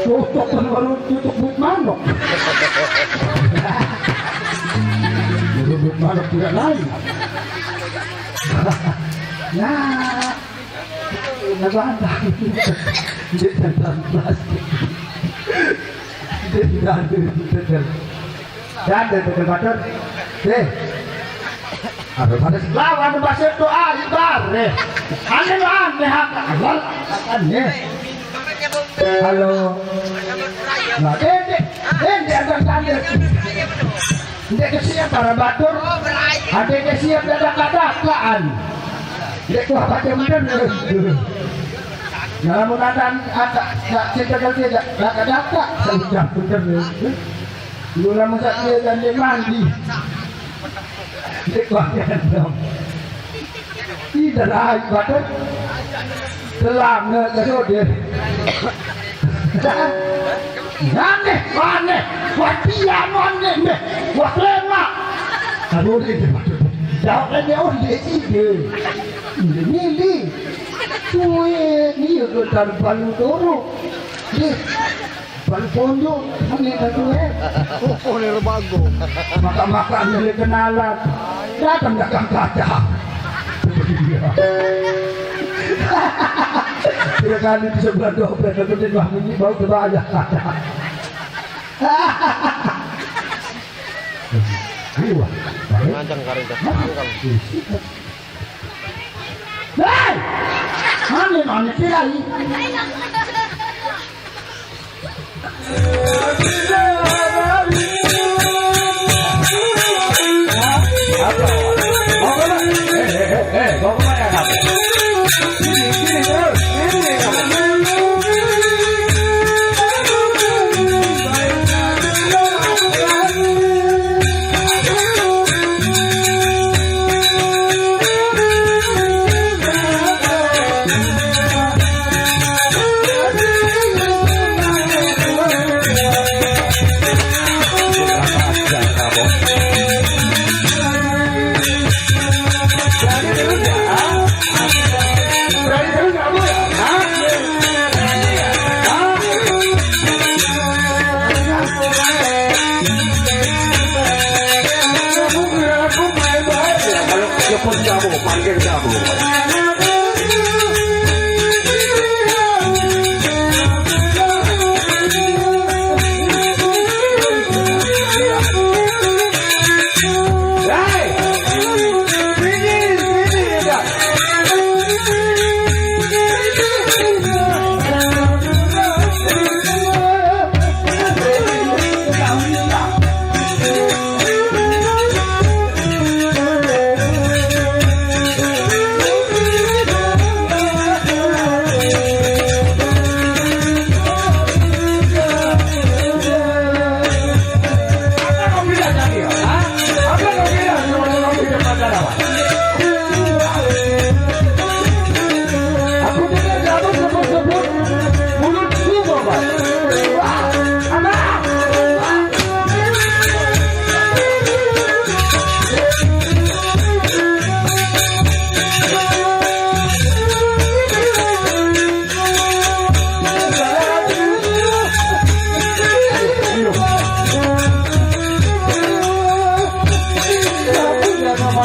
Tutup, baru tutup buat manuk. Baru buat manuk tidak lain. Nah, nggak ada. Dia tentang plastik. Dia tidak ada, dia tidak ada. Deh. Aduh, pada lawan bahasa doa ibar deh. Aneh, aneh, aneh. Halo. Nah, deh, deh. Deh, deh, ada tanda. Ndeq kesiap para batur. Adeq kesiap dadak-dadakan. Ndeq kuah baca bener. Nah, lamun ada, ada, ndeq cinta kali dia, dadak-dadak, seucap bener. Lu lamun sak dia dan dia mandi. Ndeq kuah gendong. Ih, derai batur. Telange kesode. Aneh, aneh. Wah, dia aneh, meh. Wah, lemak. Aduh, dia, dia, dia. Jawab dia, oh, dia ide. Dia milih. Kue, dia ke taruh balu dorong. Dia. Balik ponjong, ini satu, eh. Oh, ini rebago. Makan-makan, ini kenalan. Datang dagang kaca. Iya. Tiga kali di sebelah dua belas, aku di bawah bunyi, bau terbayar. Iya. Ngancang kari, Cak. Hei! Mana, mana, sih, lagi? Kalau nyebut kamu, panggil kamu.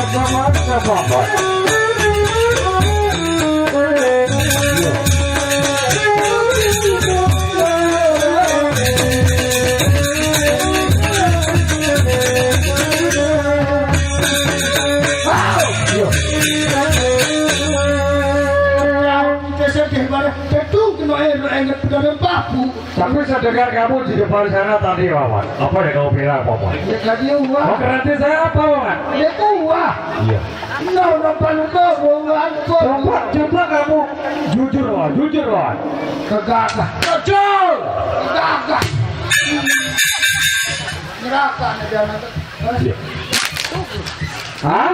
Sama-sama. Kita sedih, mana? Tetu kena air, air, kena papu. Tapi saya dengar kamu di depan sana tadi, Paman. Apa yang kamu bilang, Paman? Ya, tadi uang. Oh, berarti saya apa, Paman? Ya, uang. Iya. Nah, orang paling tahu, uang, uang. Coba, coba kamu jujur, Paman. Jujur, Paman. Kegagah. Jujur. Kegagah. Neraka nih dia nanti. Iya. Hah?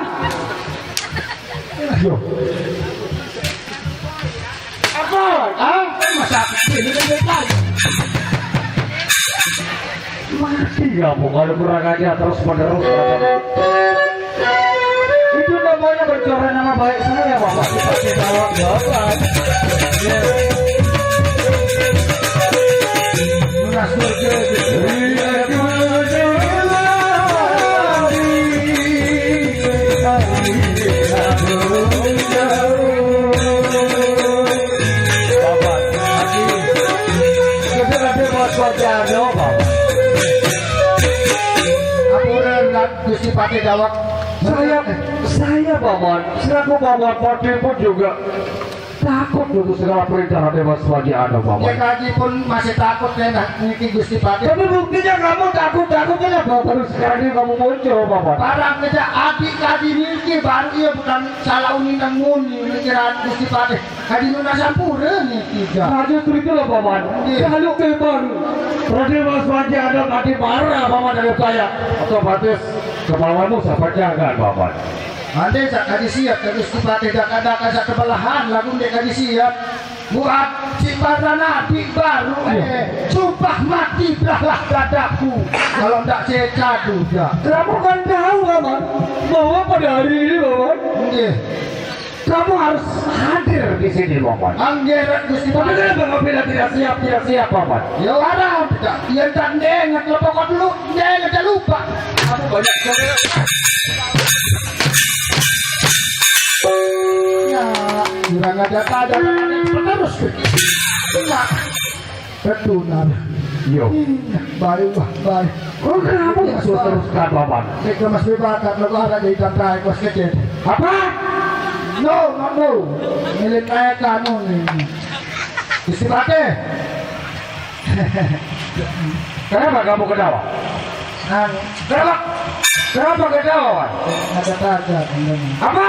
Yo. Apa? Hah? Masa ini kan dia tahu. Mati kamu kalau kurang ajar terus menerus. Itu namanya mencoreng nama baik saya, Bapak. Kita bawa, Bapak. Ya. Masuk ke Ampura, Gusti Patih Dawak. Saya, saya, Paman, selaku Paman Patih pun juga takut untuk segala perintah Raden Mas Wajah Anom, Paman. Ya, kaji pun masih takut, ya, nah, niki Gusti Patih. Tapi buktinya kamu takut-takut, kenapa baru sekarang ini kamu muncul, Paman? Barang kerja adik kaji niki baru, iya, bukan salah uni nang muni, niki Raden Gusti Patih. Kaji nuna sampura niki, ja. Nah, justru itulah, Paman. Iya. Kalau memang Raden Mas Wajah Anom nanti marah, Paman, dari saya, otomatis kepalamu saya pecahkan, Paman. Andai sak kaji siap, kaji Gusti Patih dak ada kasak kebelahan, lagu ndek kaji siap. Buat si para nabi baru, iya, eh, sumpah mati belalah dadaku. Kalau ndak saya cadu, dak. Kamu kan tahu, Paman, bahwa pada hari ini, Paman, iya, kamu harus hadir di sini, Paman. Anggeran Gusti Tapi Patih. Kenapa kamu bilang tidak siap, tidak siap, Paman? Ya, orang tidak. Ya, ndak ndengat, lo pokok dulu. Jangan lupa. Kamu banyak. Ya, kurang ajar pada terus. Nah, betulan. Yo. Iya, baik, Bah, baik. Kok kamu nggak suruh teruskan, Paman? Kita masih bakat, lo ada di tantai, pas kecil. Apa? No, no, no. Milik saya kamu nih. Istirahat deh. Kenapa kamu ketawa? Anu. Kenapa? Kenapa ketawa, Wan? Ada kagak, teman. Apa?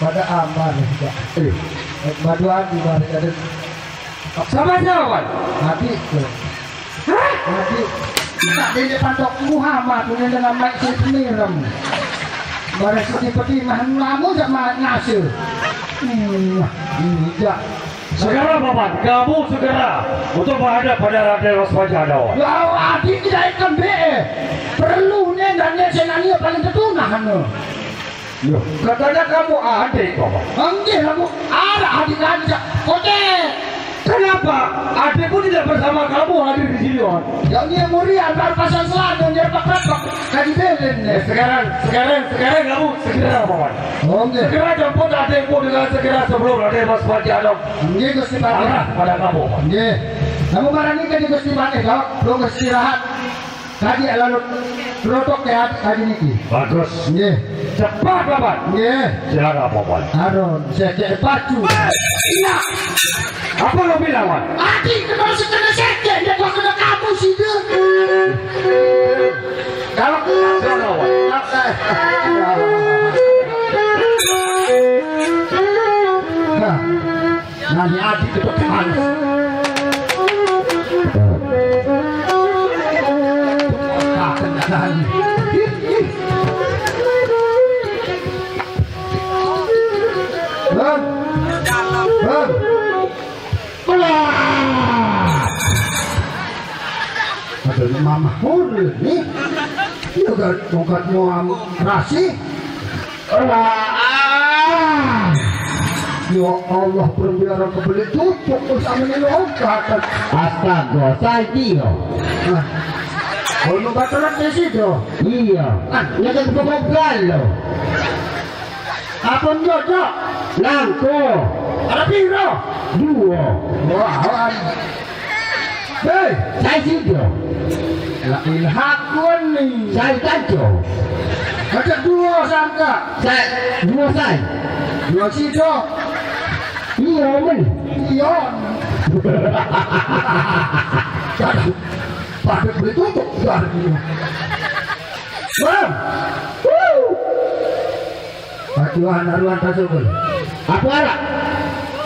Pada amar juga. Iya. Badu adi bari ada. Sama siapa, Wan? Adi tuh. Hah? Adi. Tak di depan tok Muhammad, ini dengan mic si Pemirem. Barang seperti peti mahan lamu sama nasi. Hmm, ini juga. Segera, Paman, kamu segera untuk menghadap pada Raden Mas Wajah Anom. Ya, adik tidak ikan be. Perlu nih dan nih senangnya paling ketunah anu. Loh, katanya kamu adik, Paman. Enggak, aku ada adik aja. Oke. Kenapa adikmu tidak bersama kamu hadir di sini, Wan? Ya, ini Murian baru pasang selada, dia repak-repak. Kaji belen, ya. Eh, sekarang, sekarang, sekarang kamu segera, Paman. Oke. Segera jemput adikmu dengan segera sebelum Raden Mas Wajah Anom Nggih, Gusti Patih. Arah pada kamu. Nggih. Kamu barang ini kan Gusti Patih, dok. Lu istirahat. Tadi lalu rotok ya, tadi niki. Bagus. Nggih. Cepat, Paman. Nggih. Silakan, Paman. Aron, saya cek pacu. Iya. Apa lo bilang, Wan? Adi, kenapa sih kena sekek? Dia kok kena kamu sih, dia? Kalau kena Silakan, Wan. Nah, nah, ini Adi itu kan. Nah, kena lagi. Bang. Bang. Wah. Ada mama hore nih. Iya kan, tongkat muam rasi. Wah. Ya Allah, perbiara kebeli cucuk tuh sama ini longkatan. Astaga, saya dia. Nah. Oh, lu baterai di situ. Iya. Ah, ini kan pemegalo. Apa jodoh? Langko. Ada piro? Duo. Wah, wah. Hei, saya sido. Lah, ilhakun nih. Saya kanco. Ada duo sangka. Saya duo saya. Duo sido. Iya, men. Iya. Pada beli tutup. Bang. Wuh. Aduh, anak ruang kasukun. Apa arak?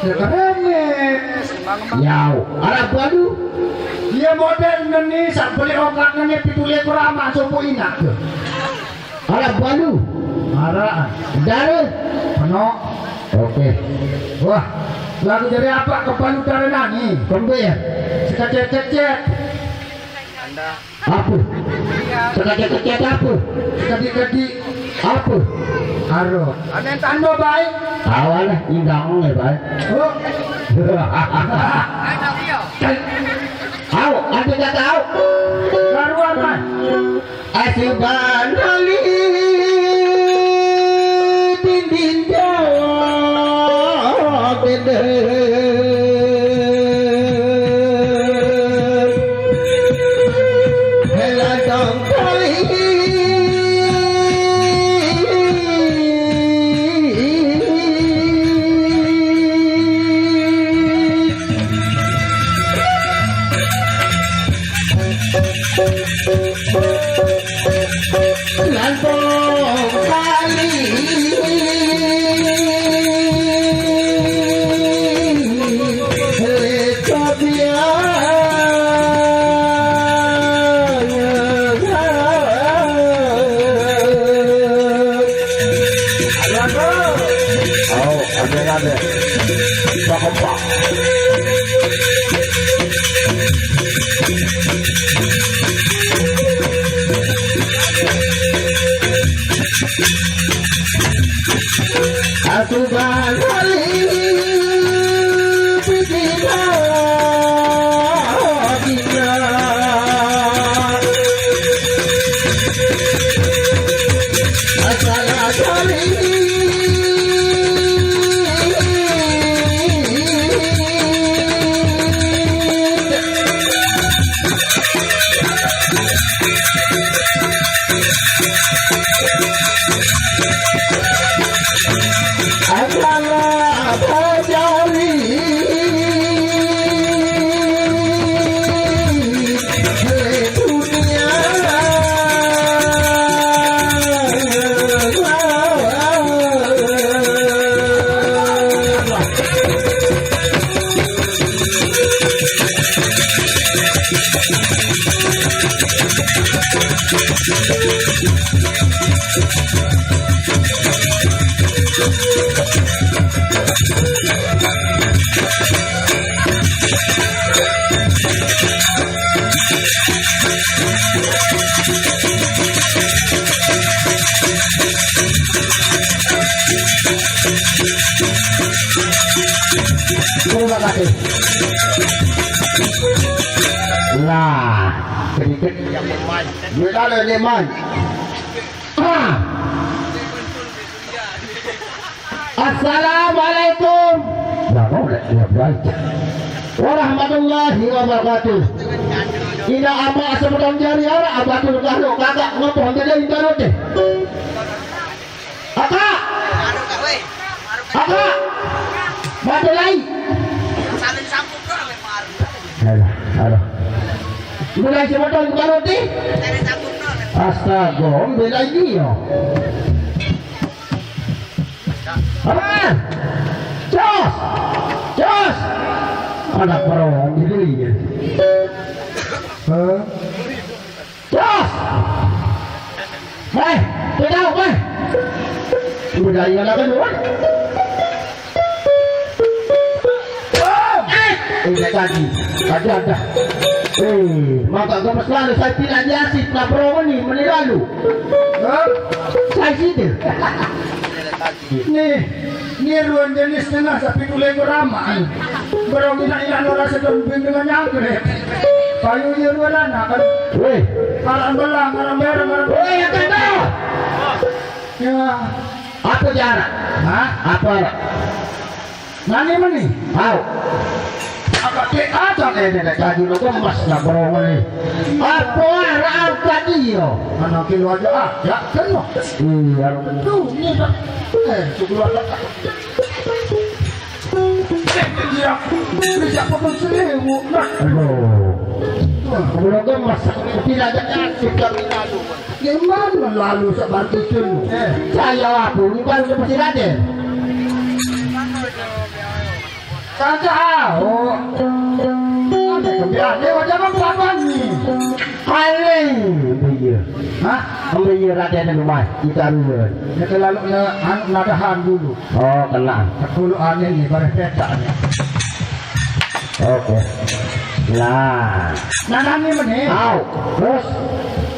Ya, kereme. Yau, arak baru. Iya, modern nih, sak beli obat nih, pitulia kurama, sopo inak tuh. Arak baru. Arak. Dare. Penuh. Oke. Wah, lagu dari apa? Kepalu dare nani. Kembe ya? Sekecet-kecet. Apa? Sekecet-kecet apa? Kedi-kedi. Apa? Aro. Ada yang tanda baik. Awalah, indang ya baik. Oh. Au, ada kata au. Baru apa? Asuban oli dinding Jawa gede. Hela dong kali. Langsung kali. Oh, ada, ada. Pak, Pak. Aku bakal ini Terima kasih. Lah, sedikit. Gue ada nih, Man. Ah. Assalamualaikum. Nah, mau nggak? Ya, baik. Warahmatullahi wabarakatuh. Ina ama sebutan jari ara abatul kahlo kakak ngopo hande dai tarote. Aka. Aka. Mate lai. Alah, alah. Mulai sebutan tarote. Astaga, om belai dia. Apa? Jos! Jos! Anak perong gitu ya. Hah? Jos! Hei, tidak, hei. Udah ingat apa lu? Eh, ini tadi, tadi ada. Eh, maka gemes lalu saya tidak diasik, nah, bro, ini, meni lalu. Hah? Saya situ. Nih, nih ruang jenis tengah sapi kulit beramal. Bro, kita ingat lo rasa daun dengan nyangkrik. Payu dia dua anak kan. Weh. Alam belang, alam berang, alam. Weh, yang kata. Ya. Apa jarak? Hah? Apa jarak? Nani meni? Au. Apa te aja ke de kaji lo gemes na bro meni. Apa arah angkat iyo? Mana kilo aja ah, ya kena. Iya. Tuh, ini dah. Eh, sebelah tak. Iya, bisa potong seribu. Nah. Aduh. Wah, kalau gemes, tidak ada kasih kami lalu. Gimana lalu seperti itu? Eh, saya aku ini baru seperti Raden. Saja, oh. Ada kebiasaan, dia macam apa ni? Paling, iya. Hah? Ambil iya Raden yang rumah, kita dulu. Dia terlalu na-, anu, nadahan dulu. Oh, kena. Sepuluh angin ni, bareh petak ni. Oke. Nah. Nah, nani meni? Au. Terus?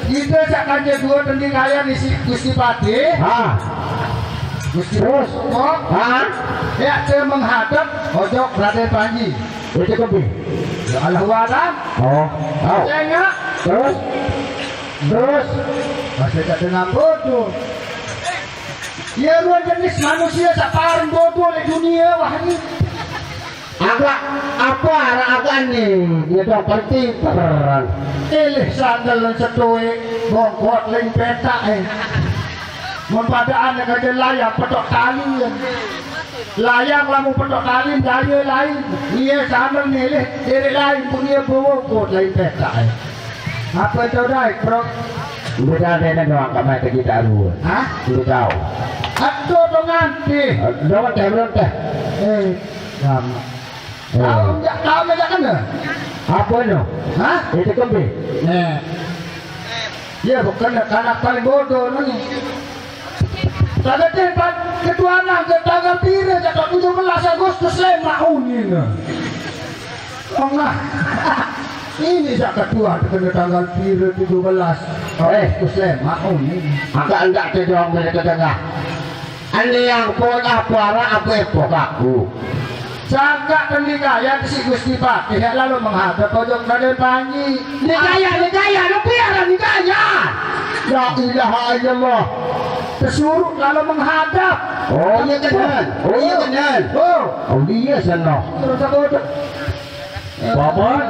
Kita sak kanje dua tending kaya di si Gusti Patih. Ha. Gusti Terus? Patih. Ha? Ya, dia menghadap ojok Raden Panji. Itu kopi. Ya Allah, walam. Oh. Au. Tengok. Terus? Terus? Masih tak dengar bodoh. Ya, ruang jenis manusia sak paran bodoh di dunia, wah, ini. Agak apa arah agak ni? Dia dong penting peran. Ilih sandal dan setui, bongkot ling petak, eh. Mempadaan dengan dia layang petok tali, eh. Layang lamu petok tali, daya lain. Iya, sandal ni, ilih, diri lain, pun iya bongkot ling petak, eh. Apa tu, Dai, bro? Udah ada yang doang, kat mata kita dua. Hah? Udah tahu. Aku tu nganti. Doang teh, belum teh. Eh, lama. Oh. Tahu tak, tahu tak kena? Apa no? Hah? Itu kempi. Nah. Ya, bukan kanak paling bodoh ni. Tadi tempat ketuanan ke tanggal pira, cakap tujuh belas Agustus, saya mau ni, nah. Oh, nah. Ini sak ketua kena tanggal pira tujuh belas. Eh. Agustus, saya mau ni. Agak enggak ke doang mereka tengah. Ane yang pun apa arah apa epok aku. Sangka kendi kaya si Gusti Patih lalu menghadap pojok Raden Panji. Ni kaya, ni kaya, ni piara ni kaya. La ilaha illallah. Pesuruh lalu menghadap. Oh, iya, kenal. Oh, iya, kenal. Oh. Oh, iya, sana. Terus apa tu? Paman?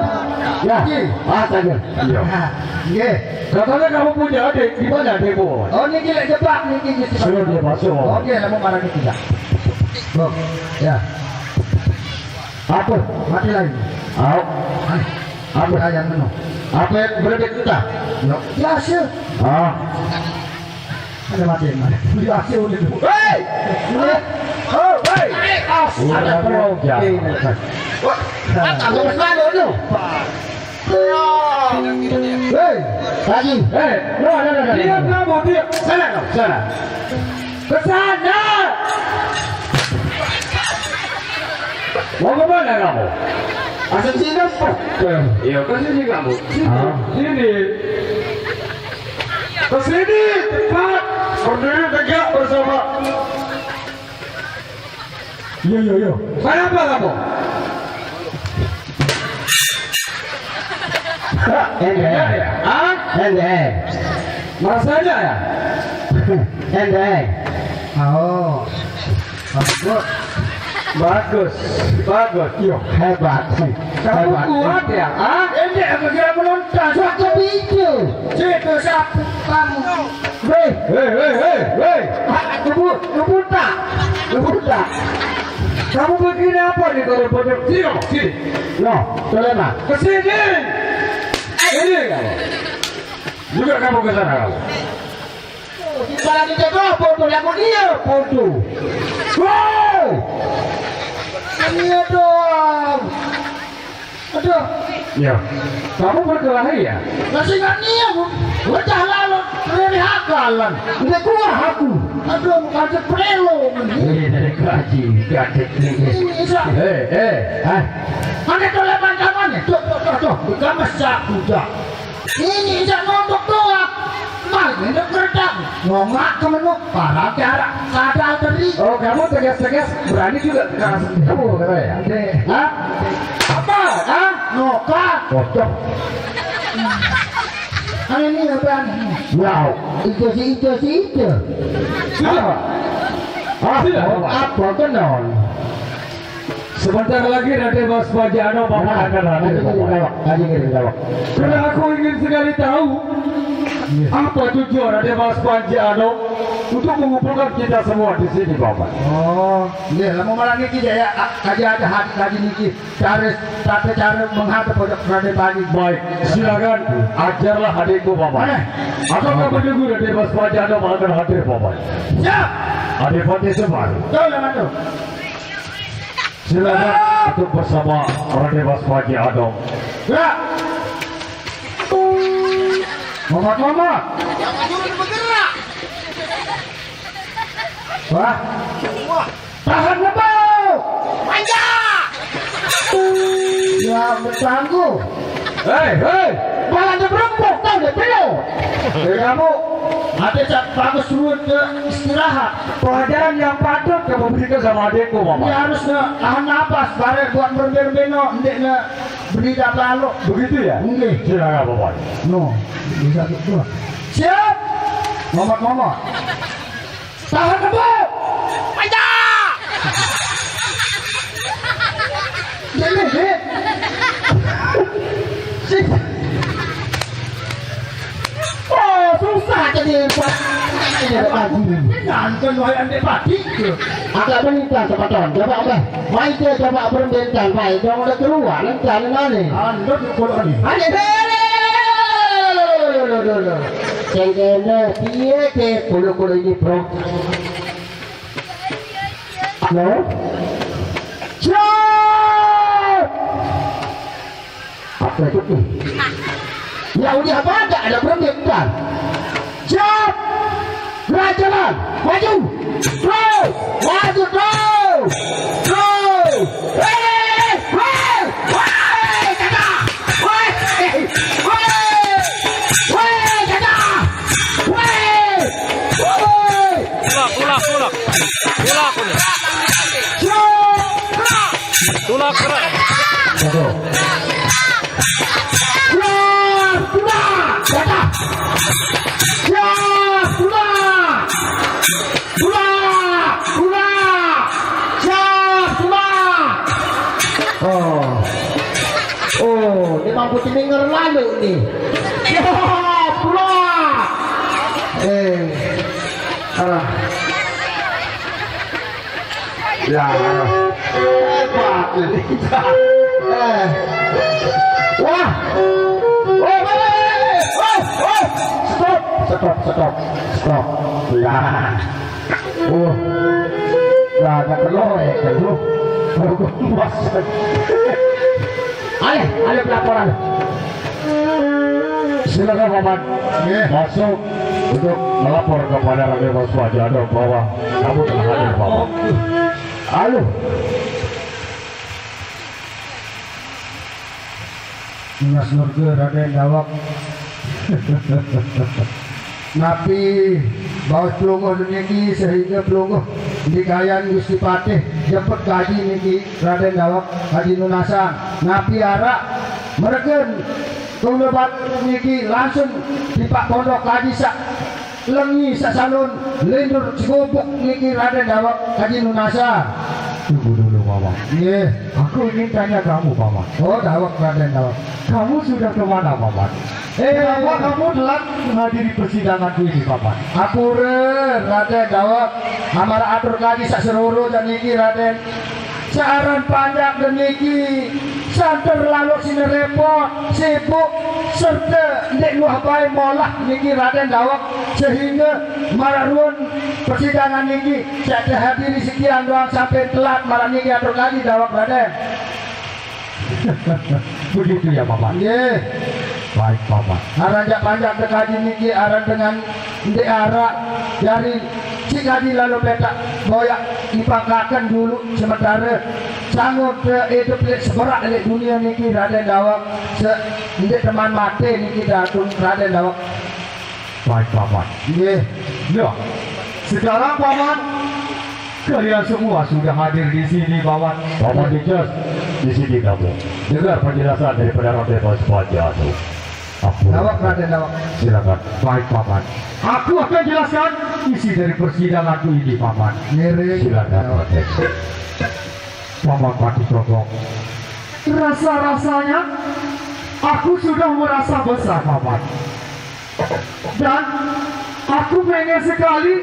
Ya. Nggih. Ah, saja. Iya. Nah, nggih. Katanya kamu punya adik, di mana adikmu? Oh, niki lek jebak niki, nggih. Sudah dia masuk. Oke, lama marah niki, ya. Oh, ya. Apa? Mati lagi. Au. Apa? Ayam meno. Apa yang berada kita? Yo, biasa. Ah. Ada mati, mati. Biasa udah tu. Hei! Oh, hei! Udah, udah. Wah, aku harus malu tu. Hei, lagi. Hei, no, no, no, no. Diam kamu, diam. Sana kau, sana. Ke sana. Mau ke mana kamu? Asal sini apa? Iya, ke sini kamu. Sini. Ah. Sini. Ke sini, cepat. Berdiri tegak bersama. Yo, yo, yo. Kenapa kamu? Ende. Ya, ya. Hah? Ende. Merasanya ya? Ende. Oh. Bagus. Bagus. Bagus. Yo, hebat. Kamu hebat. Kuat ya? Hah? Ende, aku kira menonton. Suatu video. Situ sapu kamu. Hei, hei, hei, hei, hei. Ah, ngebut, ngebut tak? Ngebut tak? Kamu begini apa nih kalau bodoh? Sini kamu, sini. No, tolong, Mak. Ke sini. Sini kamu. Juga kamu ke sana kamu. Oh, di sana dia bodoh, yang mau dia bodoh. Wow. Ini dong. Aduh. Ya. Kamu berkelahi ya? Lah sing niat, Bu. Wajah lalu, rene hakalan. Udah keluar aku. Aduh, aja prelo. Ini dari kaji, gadget ini. Ini bisa. Eh, eh, ah. Mana tuh lepan tangannya? Tuh, tuh, tuh, tuh. Bukan masak, udah. Ini bisa nontok doang. Mari, ini kerja. Ngongak ke menu, para cara, kada teri. Oh, kamu tegas-tegas, berani juga. Kamu katanya. Deh. Hah? Apa? Hah? Noka. Kocok. Kan ini apa nih? Wow, itu si, itu si, itu. Apa? Apa, apa kenal? Sebentar lagi Raden Mas Panji Anom akan hadir, Bapak. Haji Ngiring Dawak. Karena aku ingin sekali tahu apa tujuan Raden Mas Panji Anom untuk mengumpulkan kita semua di sini, Bapak. Oh, iya, lama malam niki ya, aja ada haji, haji niki. Cara, tata cara menghadap pada Raden Panji. Baik, silakan ajarlah adikku, Paman. Mana? Aku akan menunggu Raden Mas Panji Anom akan hadir, Paman. Siap. Adipati Semar. Betul, Paman, tuh. Silakan untuk bersama Raden Mas Panji Anom. Gerak. Mamat, Mamat. Jangan dulu bergerak. Wah. Wah. Tahan ngebau. Panjang. Ya, bertangguh. Hei, hei. Malah dia berempuk, tahu dia, Pio. Jadi kamu, ada cak bagus dulu ke istirahat. Pelajaran yang patut kamu berikan sama adikku, Mama. Dia harus nge tahan napas, bareng buat berbeno-beno, ndek nge beri lalu. Begitu ya? Nggih. Silakan, Bapak. No, bisa tuh. Siap. Mamat, Mamat. Tahan, Pak. Panjang. Ini, ini. Si- Oh, susah jadi buat ini lagi. Nonton wayang di pagi. Agak meningkat cepetan. Coba, Mbah. Mai dia coba berbentan, Pak. Jangan udah keluar, nanti mana? Anda pukul ini. Ada. Sing kene piye ke kulo-kulo ini, Bro? Halo? Siap! Apa itu? Ya udah, apa ada, ada berhenti, bentar. Siap! Gerak, jalan! Maju! Terus! Maju terus! Terus! Hei! Hei! Hei! Kata! Hei! Hei! Hei! Kata! Hei! Hei! Tulak, tulak, tulak. Tulak, tulak. Tulak, gerak. Aduh. Keluar, keluar. Kata! Siap, pula! Pula! Pula! Siap, pula! Oh. Oh, ini mampu denger lalu nih. Siap, pula! Eh. Alah. Ya, hebat ini. Eh. Wah. Oh, oh, oh, oh, oh. Stop, stop, stop, stop. Ya. Oh. Ya, agak keloe kan, Bro. Baru gua masuk. Ayo, ayo pelaporan. Silakan, Paman. Nggih. Masuk untuk melapor kepada Raden Mas Panji Anom bahwa kamu telah hadir, Paman. Halo. Mas Nurge Raden Dawak. Napi baos pelungguh niki sehingga pelungguh dikayan Gusti Patih jemput kaji niki Raden Dawak, kaji nunasan. Napi arak mergen kula niki langsung tipak pondok kaji sak lengi sasalun lindur Cigubuk niki Raden Dawak, kaji nunasan. Tunggu dulu, Paman. Nggih. Aku ingin tanya kamu, Paman. Oh, Dawak, Raden Dawak. Kamu sudah kemana, Paman? Eh. Kenapa kamu telat menghadiri persidangan ini, Paman? Apura, Raden Dawak. Amar atur kaji sak seroro dan niki, Raden. Searan panjak dan niki. Santer lalu sini repot, sibuk, serta ndik luah bae molah niki, Raden Dawak, sehingga marak ruwun persidangan niki. Saya hadiri sekian doang sampai telat, malah niki atur kaji, Dawak, Raden. Begitu ya, Paman? Nggih. Baik, Paman. Aran jak panjak tekaji niki aran dengan ndik arak dari si kaji lalu petak boyak dipangkaken dulu sementara sangut, eh, hidup lek seberak lek dunia niki, Raden Dawak, se ndik teman mate niki, Raden Dawak. Baik, Paman. Nggih. Ya, sekarang, Paman, kalian semua sudah hadir di sini, Paman. Paman Dijas, di sini kamu. Dengar penjelasan daripada Raden Mas Panji Anom. Ampun. Lawak, Raden, lawak. Silakan. Baik, Paman. Aku akan jelaskan isi dari persidanganku ini, Paman. Ngiring. Silakan, Lawak. Raden. Paman Patih Gogong. Rasa-rasanya aku sudah merasa besar, Paman. Dan aku pengen sekali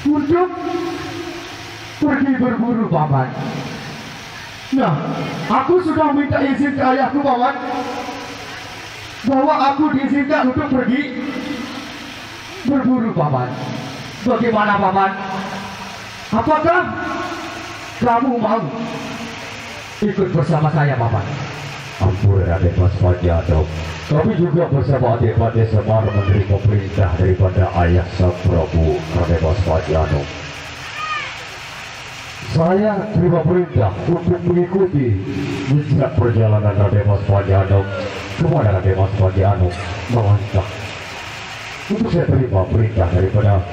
untuk pergi berburu, Paman. Nah, aku sudah minta izin ke ayahku, Paman, bahwa aku diizinkan untuk pergi berburu, Paman. Bagaimana, Paman? Apakah kamu mau ikut bersama saya, Paman? Ampun, Raden Mas Panji Anom. Kami juga bersama Adipati Semar menerima perintah daripada Ayah Sang Prabu, Raden Mas Panji Anom. Saya terima perintah untuk mengikuti jejak perjalanan Raden Mas Panji Anom. Kepada Raden Mas Panji Anom melangkah. Untuk saya terima perintah daripada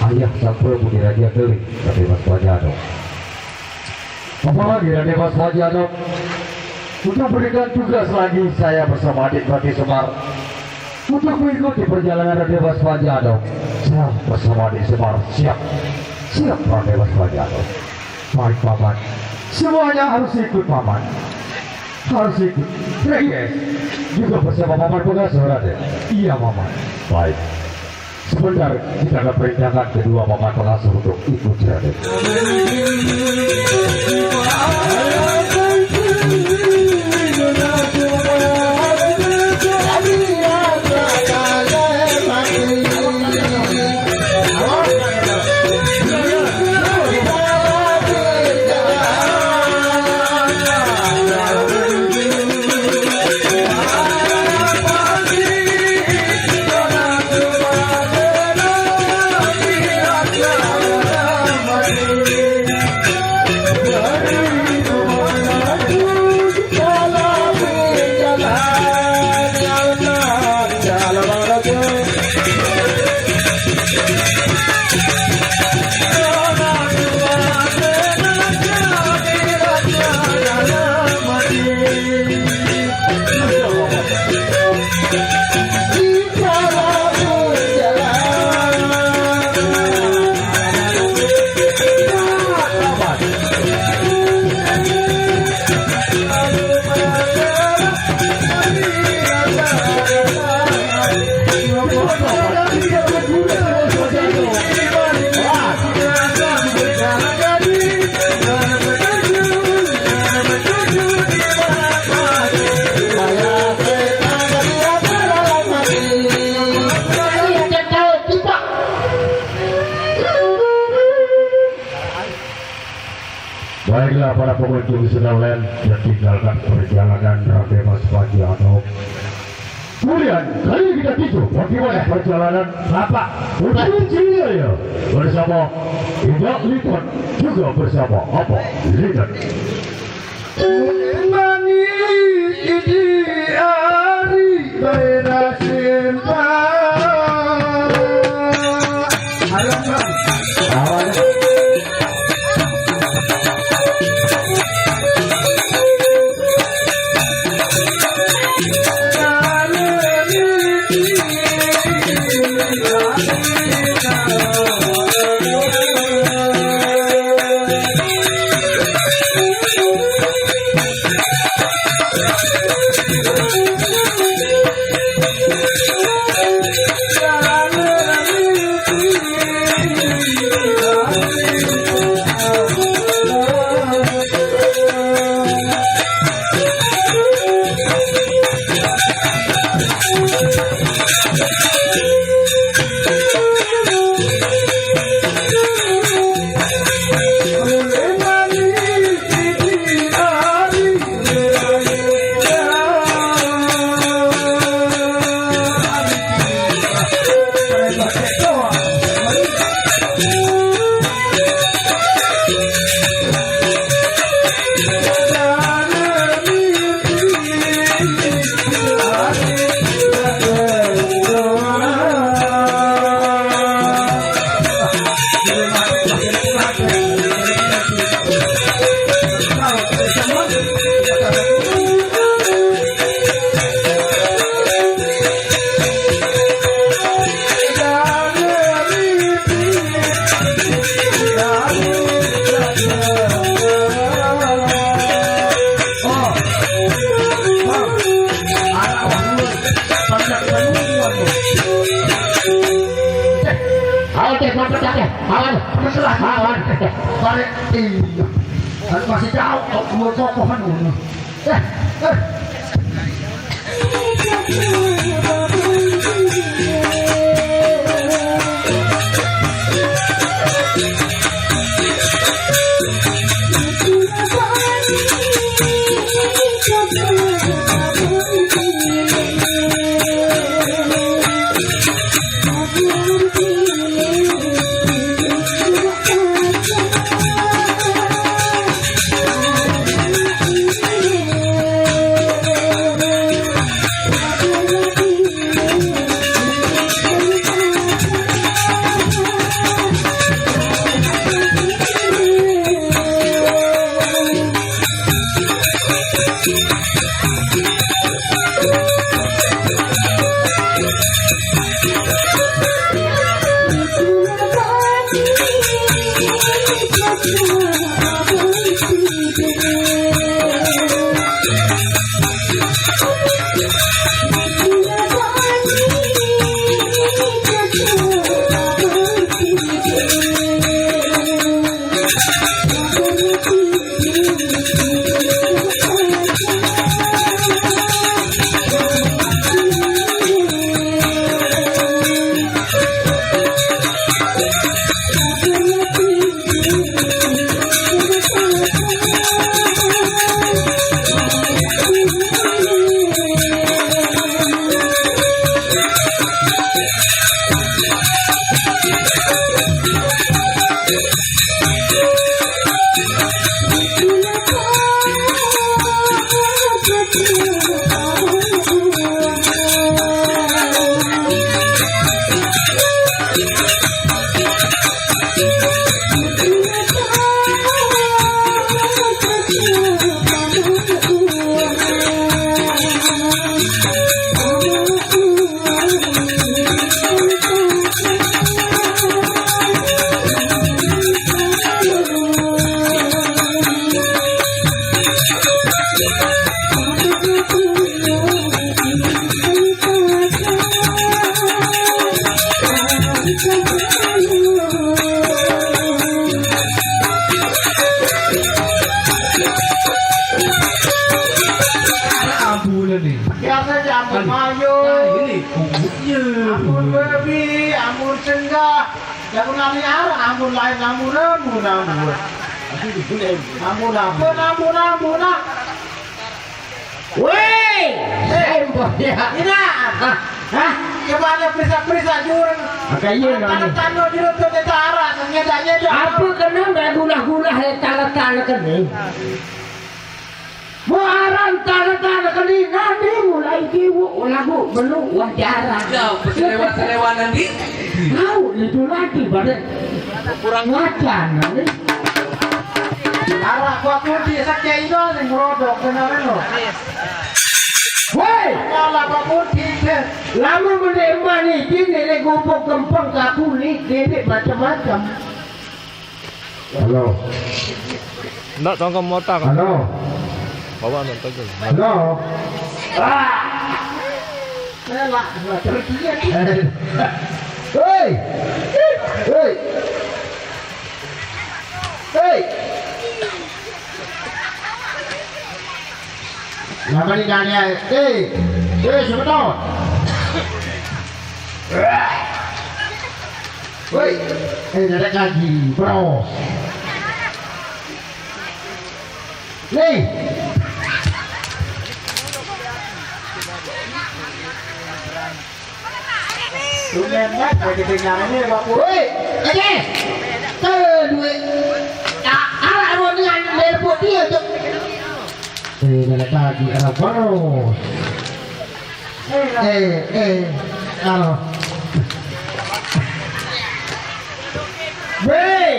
Ayah Sang Prabu di Raja Keling, Raden Mas Panji Anom. Apalagi Raden Mas Panji Anom, untuk berikan tugas lagi, saya bersama Adipati Semar untuk mengikuti perjalanan Raden Mas Panji Anom. Saya bersama Adik Semar siap. Siap, Raden Mas Panji Anom. Baik, Paman. Semuanya harus ikut, Paman. Harus ikut. Reyes juga bersama Paman Pengasuh, Raden. Iya, Paman. Baik. Sebentar, kita akan perintahkan kedua Paman Pengasuh untuk ikut, Raden. Baiklah, para pengunjung sekalian, kita tinggalkan perjalanan Raden Mas Panji Anom. Kemudian, kali ini kita tuju bagaimana perjalanan Bapak Ucin Jaya bersama Indah Liton, juga bersama Apa Liton. Mani idi ari baina simpan. Eh, awan, awan. Balik, iya. Kan masih jauh, kok, kok, kok, kok, kok, eh, eh. Ampun, ini. Biasa aja ampun, Mayo. Nah, ini kubunya. Ampun, Bebi, ampun, Cenggah. Jangan lari arah, ampun, lain, ampun, ampun, ampun. Ampun apa, ampun, ampun, ah. Woi, eh, mbok ya. Ina. Hah? Hah? Coba ada perisa-perisa jurang. Maka iya, tanda-tanda jurang tu tentara, nyeda-nyeda. Apa kena mbak gula-gula, eh, tanda-tanda kena? Muaran tanda-tanda kena, nanti mulai kiwuk, lagu, belum, wawancara. Ya, selewan-selewan nanti. Tahu, itu lagi, pada. Kurang wacan, nih. Arah gua putih sakya ino sing merodok, beneran lo. Woi, malah gua putih deh. Lama mendek mani, kini nek gubuk kempeng kakuli, dede macam-macam. Halo. Ndak tongkol motor. Halo. Bawa nonton tu. Halo. Ah. Elak, elak, terus dia. Hei. Hei. Hei. Ngapa ni kalian? Eh, eh, siapa tahu? Woi, eh, ada kaji, bro. Nih. Lumayan banget, ya, kedengarannya, Pak Pur. Woi, oke. Tuh, duit. Ah, ah, mau dengan telepon dia, Cok. Eh, ada kaji, ada bro. Eh, eh, halo. Weh,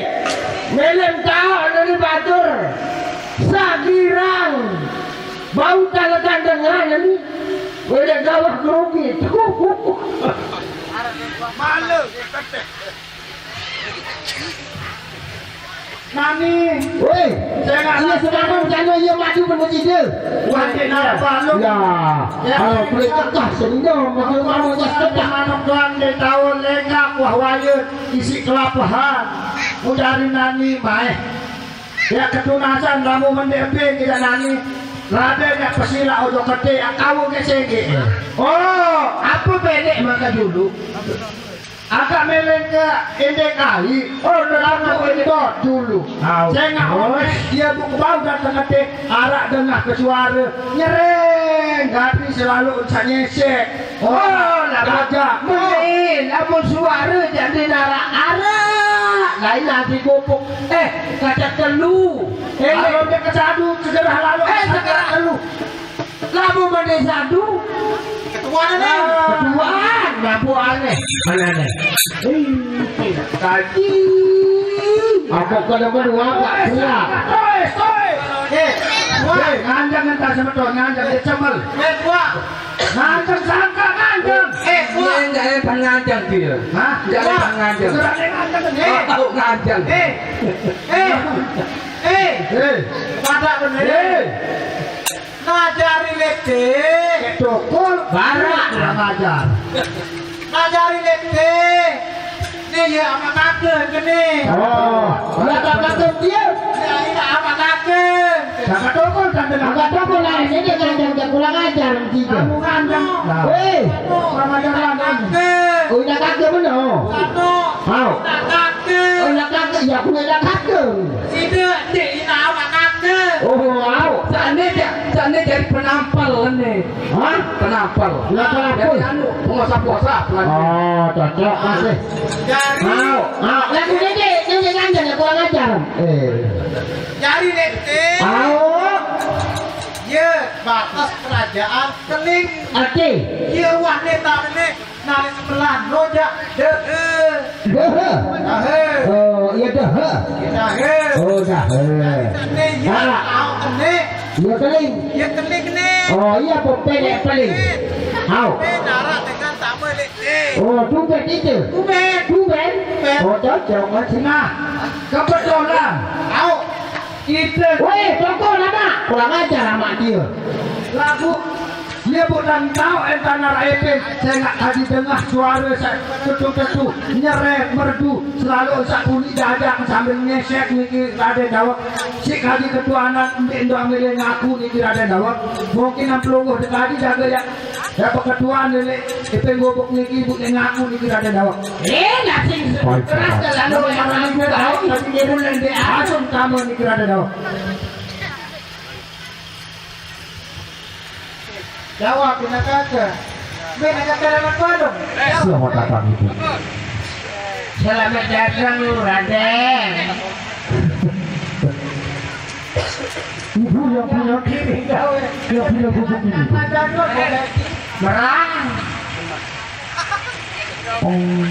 melem tahu dari batur. Sagirang. Bau talaga dengan ini. Boleh gawah grogi. Malu. Nani? Woi, saya nggak iya, tahu. Sekarang sana iya maju menuju dia. Wah, dia napa lu? Ya, ya, kalau boleh tekah senyum, kalau mau jas tekah. Manuk doang dia tahu lengkap, wah, wayut, isi kelapahan. Mau cari nani, maeh. Ya, ketunasan, kamu mendepin, tidak nani. Raden ya pesila, ojo kete, ya, kamu ke sini. Oh, apa pendek maka dulu? Agak meleng ke endek ai. Oh, lagu endot dulu. Au. Saya nggak, oh, onek, dia buku bau datang ke teh, arak dengah ke suara. Nyereng, tapi selalu usah nyesek. Oh, lah, raja. Bener, apa suara jadi narak arak? Lain nanti gopok. Eh, kaca telu. Eh, kalau dia kesadu, segera lalu. Eh, segera telu. Lamun mandi sadu. Ketuaan nih. Ketuaan, mabuk aneh. Mana nih? Ih, tidak kaji. Apa kau dapat dua, Pak? Dua. Stoy, stoy. Eh, wah, nganjang entah sama tuh, nganjang dia cemel. Eh, wah. Nganjang sangka, nganjang. Eh, wah. Ini enggak ada nganjang dia. Hah? Enggak ada nganjang. Sudah ada nganjang. Eh. Oh, tahu nganjang. Eh. Eh. Eh. Eh. Pada bener. Eh. Ngajari lete. Tukul, barak, kurang ajar. Ngajari lete. Nih ya, sama kagem gini. Oh, lah tak kagem dia. Ya, ini sama kagem. Sama tukul, tak dengar. Sama tukul lah, ini dia ngajak, dia kurang ajar, tiga. Kamu ngandeng. Nah. Hei. Kurang ajar lah, nih. Kagem. Oh, ini kagem, bener. Satu. Mau. Ini kagem. Oh, ini kagem. Ya, aku ini kagem. Sida, ndik, ina awak kagem. Oh, au. Sakne ja-, sakne jari penampel ne. Hah? Penampel. Lah, penampel. Jari anu, penguasa-penguasa, penampel. Oh, cocok, masih. Jari. Au, au. Lah, ini, ini, ini nganjeng ya, kurang ajar. Eh. Jari, Nek, Nek. Au. Ye, batas kerajaan Keling. Ati. Ye, wah, ne, tak, ne. Nari sebelah, rojak, dehe. Dehe. Dahe. Oh, iya, dehe. Dahe. Oh, dahe. Nari sene, iya, ah, tahu kene. Iya, keling. Iya, keling ne. Oh, iya, pepelek peling. Hau. Pe nara dengan sama lek ne. Oh, tumbet itu. Tumbet. Tumbet. Tumbet. Oh, cocok, Mas. Nah, kebetulan. Hau. Kita. Weh, toko nama? Kurang ajar amat dia. Lagu. Iya, Bu, dan tahu entar nara epin, saya nggak tadi dengar suara saya ketu-ketu, nyerek, merdu, selalu sak bunyi dada sambil ngesek niki Raden Dawet. Si kali ketuanan, ndik ndak milih ngaku niki Raden Dawet. Mungkin enam puluh tadi jaga ya. Ya, ketuaan niki, epin gobok niki, Bu, ngaku niki Raden Dawet. Eh, nasib keras kalau yang ngaku tahu, tapi dia pun nanti asam kamu niki Raden Dawet. Jawab, bina kata. Bina kata dalam padang. Selamat datang, Ibu. Selamat datang, Raden. Ibu yang punya, yang punya gubuk ini, Bu. Merah. Oh.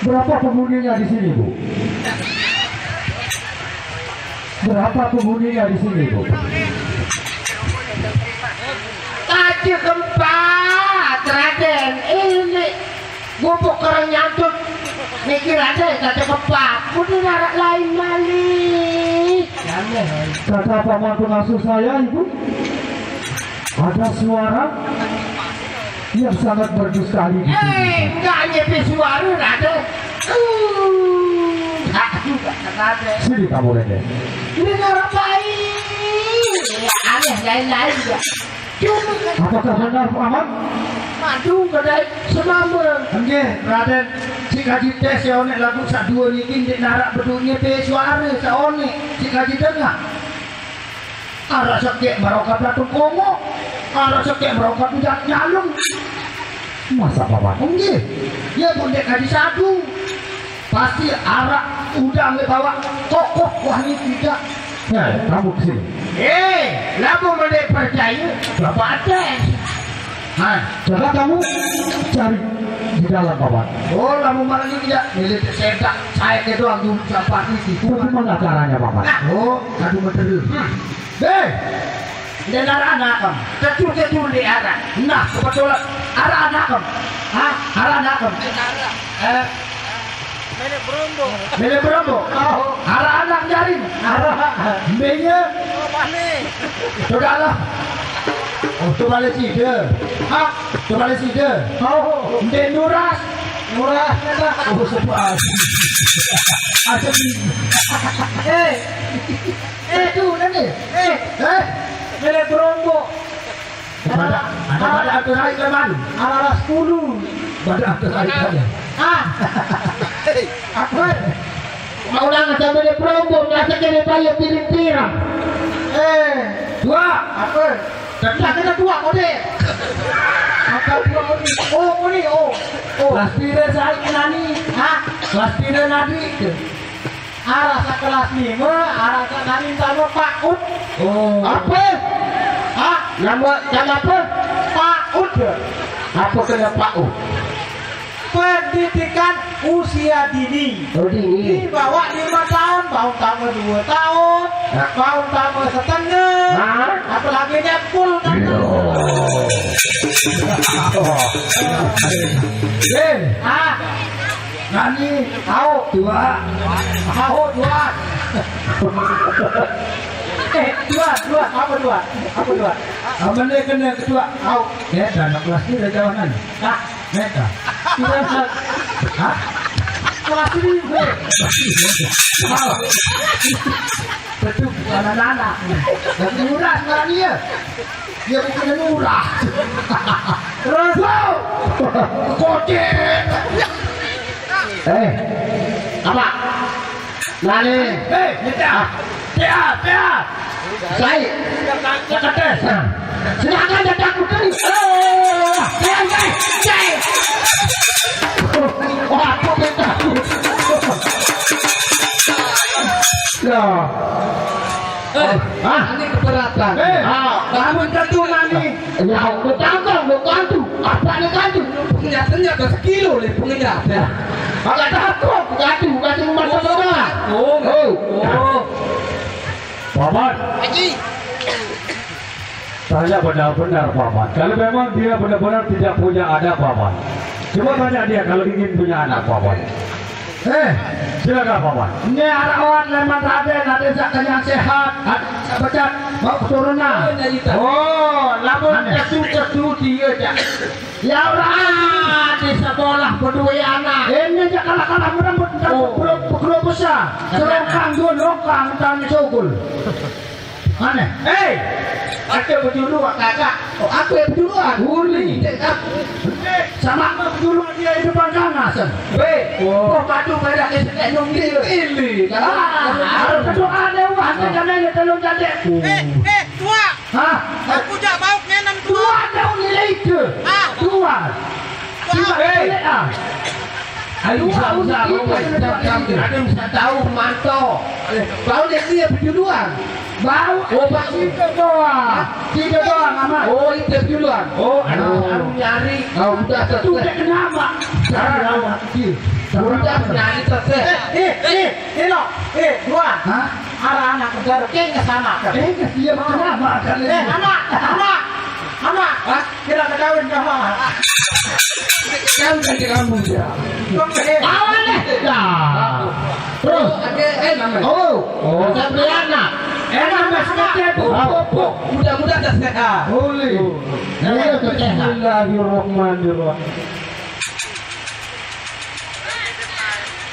Berapa penghuninya di sini, Bu? Berapa penghuninya di sini, Bu? Kaji keempat, Raden. Ini gubuk kereng nyantut. Niki Raden, kaji keempat. Kudu narak lain malih. Kata paman pengasuh saya, Ibu, ada suara yang sangat merdu sekali di sini. Eh, enggak nyepi suara, Raden. Uh, enggak juga, Raden. Sini kamu, Raden. Ini ngapain? Ya, aneh, lain-lain ya. Apakah benar, Paman? Aduh, kedai semama. Nggih, Raden. Si kaji tes ya onek lagu sak dua niki ndik narak bedunye pe suara sak onek. Si kaji tengah. Arah sekek merokap latung kongo. Arah sekek merokap udah nyalung. Masa, Paman? Nggih. Ya, Bu, ndik kaji sadu. Pasti arak udah nggak bawa kokoh wah ini tidak. Nah, kamu ke sini. Eh, lamun mende percaya, coba tes. Nah, coba kamu cari di dalam, Paman. Oh, lamun malah ini tidak, ini sedak, saya ke doang dulu sampah itu. Bagaimana caranya, Paman? Nah, oh, aduh, betul. Hmm. Deh, ini arah anak kamu. Ketul-ketul di arah. Nah, kebetulan arah anak kamu. Hah? Arah anak kamu. Eh, Mele berombo. Arah anak jaring. Arah. Mbenya. Sudahlah. Oh, tu balik sida. Ha? Tu balik sida. Oh. Ndek nuras. Nuras. Oh, sebab. Asal. Eh. Eh, tu, nanti. Eh. Eh? Mele berombo. Pada, ada pada atas hari ke mana? Arah sepuluh. Pada atas hari ke mana? Ah. Apa? Mau ulang sampai di Perombo, biasa kena bayar piring pirang. Eh. Dua. Apa? Tapi tak kena dua kau deh. Apa dua kau ni? Oh, kau ni, oh. Oh. Kelas pira saya kena ni? Hah? Kelas pira nadi ke? Arah sekelas lima, arah ke nadi sama Pak Ut. Oh. Apa? Hah? Nama, nama apa? Pak Ut. Apa kena Pak Ut? Pendidikan usia dini. Oh, dini. Di bawah lima tahun, baru tambah dua tahun, nah, baru tambah setengah. Hah? Apalagi dia full kan? Yo. Eh. Ah. Nani? Au. Dua. Au, dua. Eh, dua, dua. Apa dua? Apa dua? Apa ni kena kedua? Au. Ya, dah nak kelas ni dah jauh kan? Hah? Meta. Tidak nak. Hah? Kelas ni. Au. Betul, anak-anak. Lagi murah sekarang dia. Dia bukan murah. Terus. Wow. Kocek. Eh. Apa? Lali. Eh, dia. Dia, dia. Saya. Saya kata. Silakan datang putri. Oh, dia, dia, dia. Oh, apa beta? Ya. Eh, hah? Ini keberatan. Eh, ah, kamu tentu nani. Ya, aku tangkap, aku kantu. Apa ni kantu? Penglihatannya ke sekilo le penglihat ya. Agak takut, aku kantu, bukan cuma mata doang. Oh, oh. Oh. Paman. Haji. Tanya benar-benar, Paman. Kalau memang dia benar-benar tidak punya anak, Paman. Coba tanya dia kalau ingin punya anak, Paman. Eh, silakan, Paman. Ini arawan leman Raden, ada sak kenyang sehat, ada sak becat, mau keturunan. Oh, nyarita. Oh, lamun mana? Ketu-ketu dia aja. Ya ora di sekolah berdua anak. Ini aja kalah-kalah merembut, oh, pegro, pegro besar. Selongkang dua longkang, tanya sukul. Mana? Hei! Ada berdua kakak. Oh, aku yang berdua. Uli. Sama aku berdua dia di depan sana, Sen. Weh, oh, kadu merah dia senek nunggu. Ili. Ah, harus berdoa deh, wah, kita nanya tolong jadi. Eh, eh, tua. Hah? Aku jak bau ngenan tua. Tua ada uli itu. Ah. Tua. Tua. Coba, eh, ah. Ayo, bisa, bisa, bisa tahu manto. Bau dia dia berduluan. Bau, oh, Pak. Tiga doang. Tiga doang, aman. Oh, itu duluan. Oh, anu, anu nyari. Oh, udah selesai. Itu udah kenapa? Udah nyari selesai. Eh, eh, eh, eh, lo. Eh, dua. Hah? Arah anak negara, kayaknya sama kan? Eh, iya, kenapa kan? Eh, anak, anak, anak. Hah? Kira ketahuan sama. Kan tadi kamu ya. Oke. Awan deh. Ya. Terus. Oke, eh, namanya. Oh. Oh, sampai anak. Eh, nama sekitar pupuk. Mudah-mudahan dah sehat. Boleh. Iya, sehat. Bismillahirrahmanirrahim.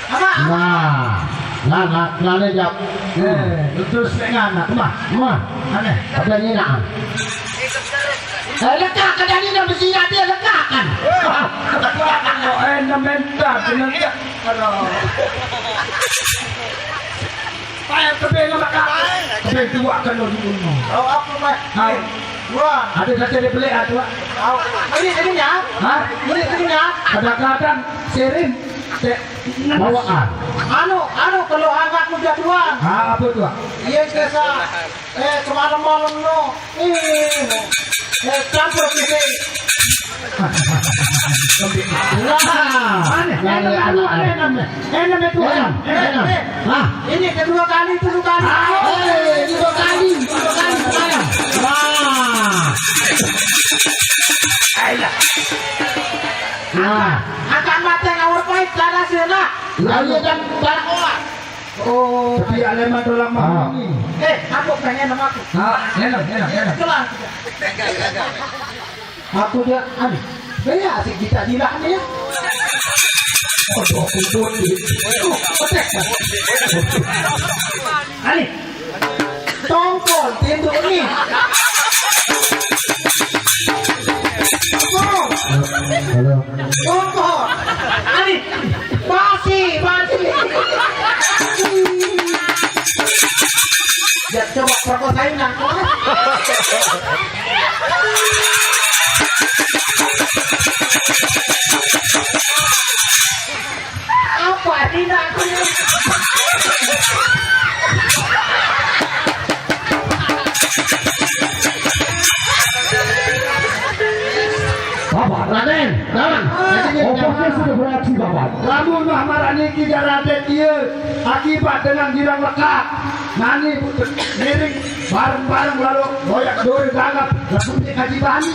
Apa? Nah, nah, nah, nah, nah, jawab. Eh, terus nek nganak, mah, mah, aneh. Ada ni nak. Eh, lekak ke dari nak besi dia lekak kan? Eh, nak minta, nak minta. Aduh. Payah tebing sama kak. Tebing tua kan lo dulu. Oh, apa, Mas? Hai. Dua. Ada kata dia pelik ah, tua. Tahu. Ini, ininya? Hah? Ini, ininya? Kadang-kadang sering te-, bawaan. Anu, anu, kalau anak muda tua. Ah, apa tua? Iya, biasa. Eh, kemalam-malam no. Eh, eh, campur sini. Wah. Aneh, aneh, aneh, aneh, aneh. Enak itu, enak. Enak. Hah? Ini kedua kali, itu bukan. Ah, eh, dua kali, dua kali semalam. Wah. Ayolah. Nah. Angkat mata ngawur pai Salah sih lah. Lalu dan tak. Oh. Tapi ada mah tulang mah. Ah. Eh, aku pengen sama aku. Ah, enak, enak, enak. Itulah. Aku dia, anu, saya asik kita di lah nih. Aduh, ampun. Ani, tongkol, tinduk nih. Tongkol. Halo. Tongkol. Ani, basi, basi. Ya, coba perkosain lah. Apa artinya aku ini? Bapak, Raden, Raden. Obatnya sudah beraksi, Bapak. Lamun mah marani ki Raden dia akibat dengan girang lekak. Nani ngiring bareng-bareng lalu goyak dori gagap langsung dia kaji bani.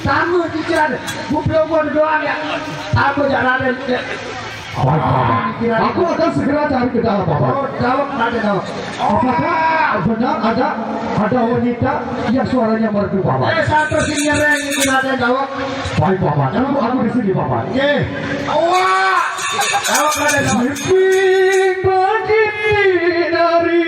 Sama pikiran, gublogon doang ya. Sama jalanin ya. Baik, Paman. Aku akan segera cari ke dalam, Paman. Oh, dawek, Raden, dawek. Apakah benar ada, ada wanita yang suaranya merdu, Paman? Eh, satu si nyereng ini, Raden, dawek. Baik, Paman. Aku, aku di sini, Paman. Oke. Awak, Raden, dawek. Mimpi bagi dari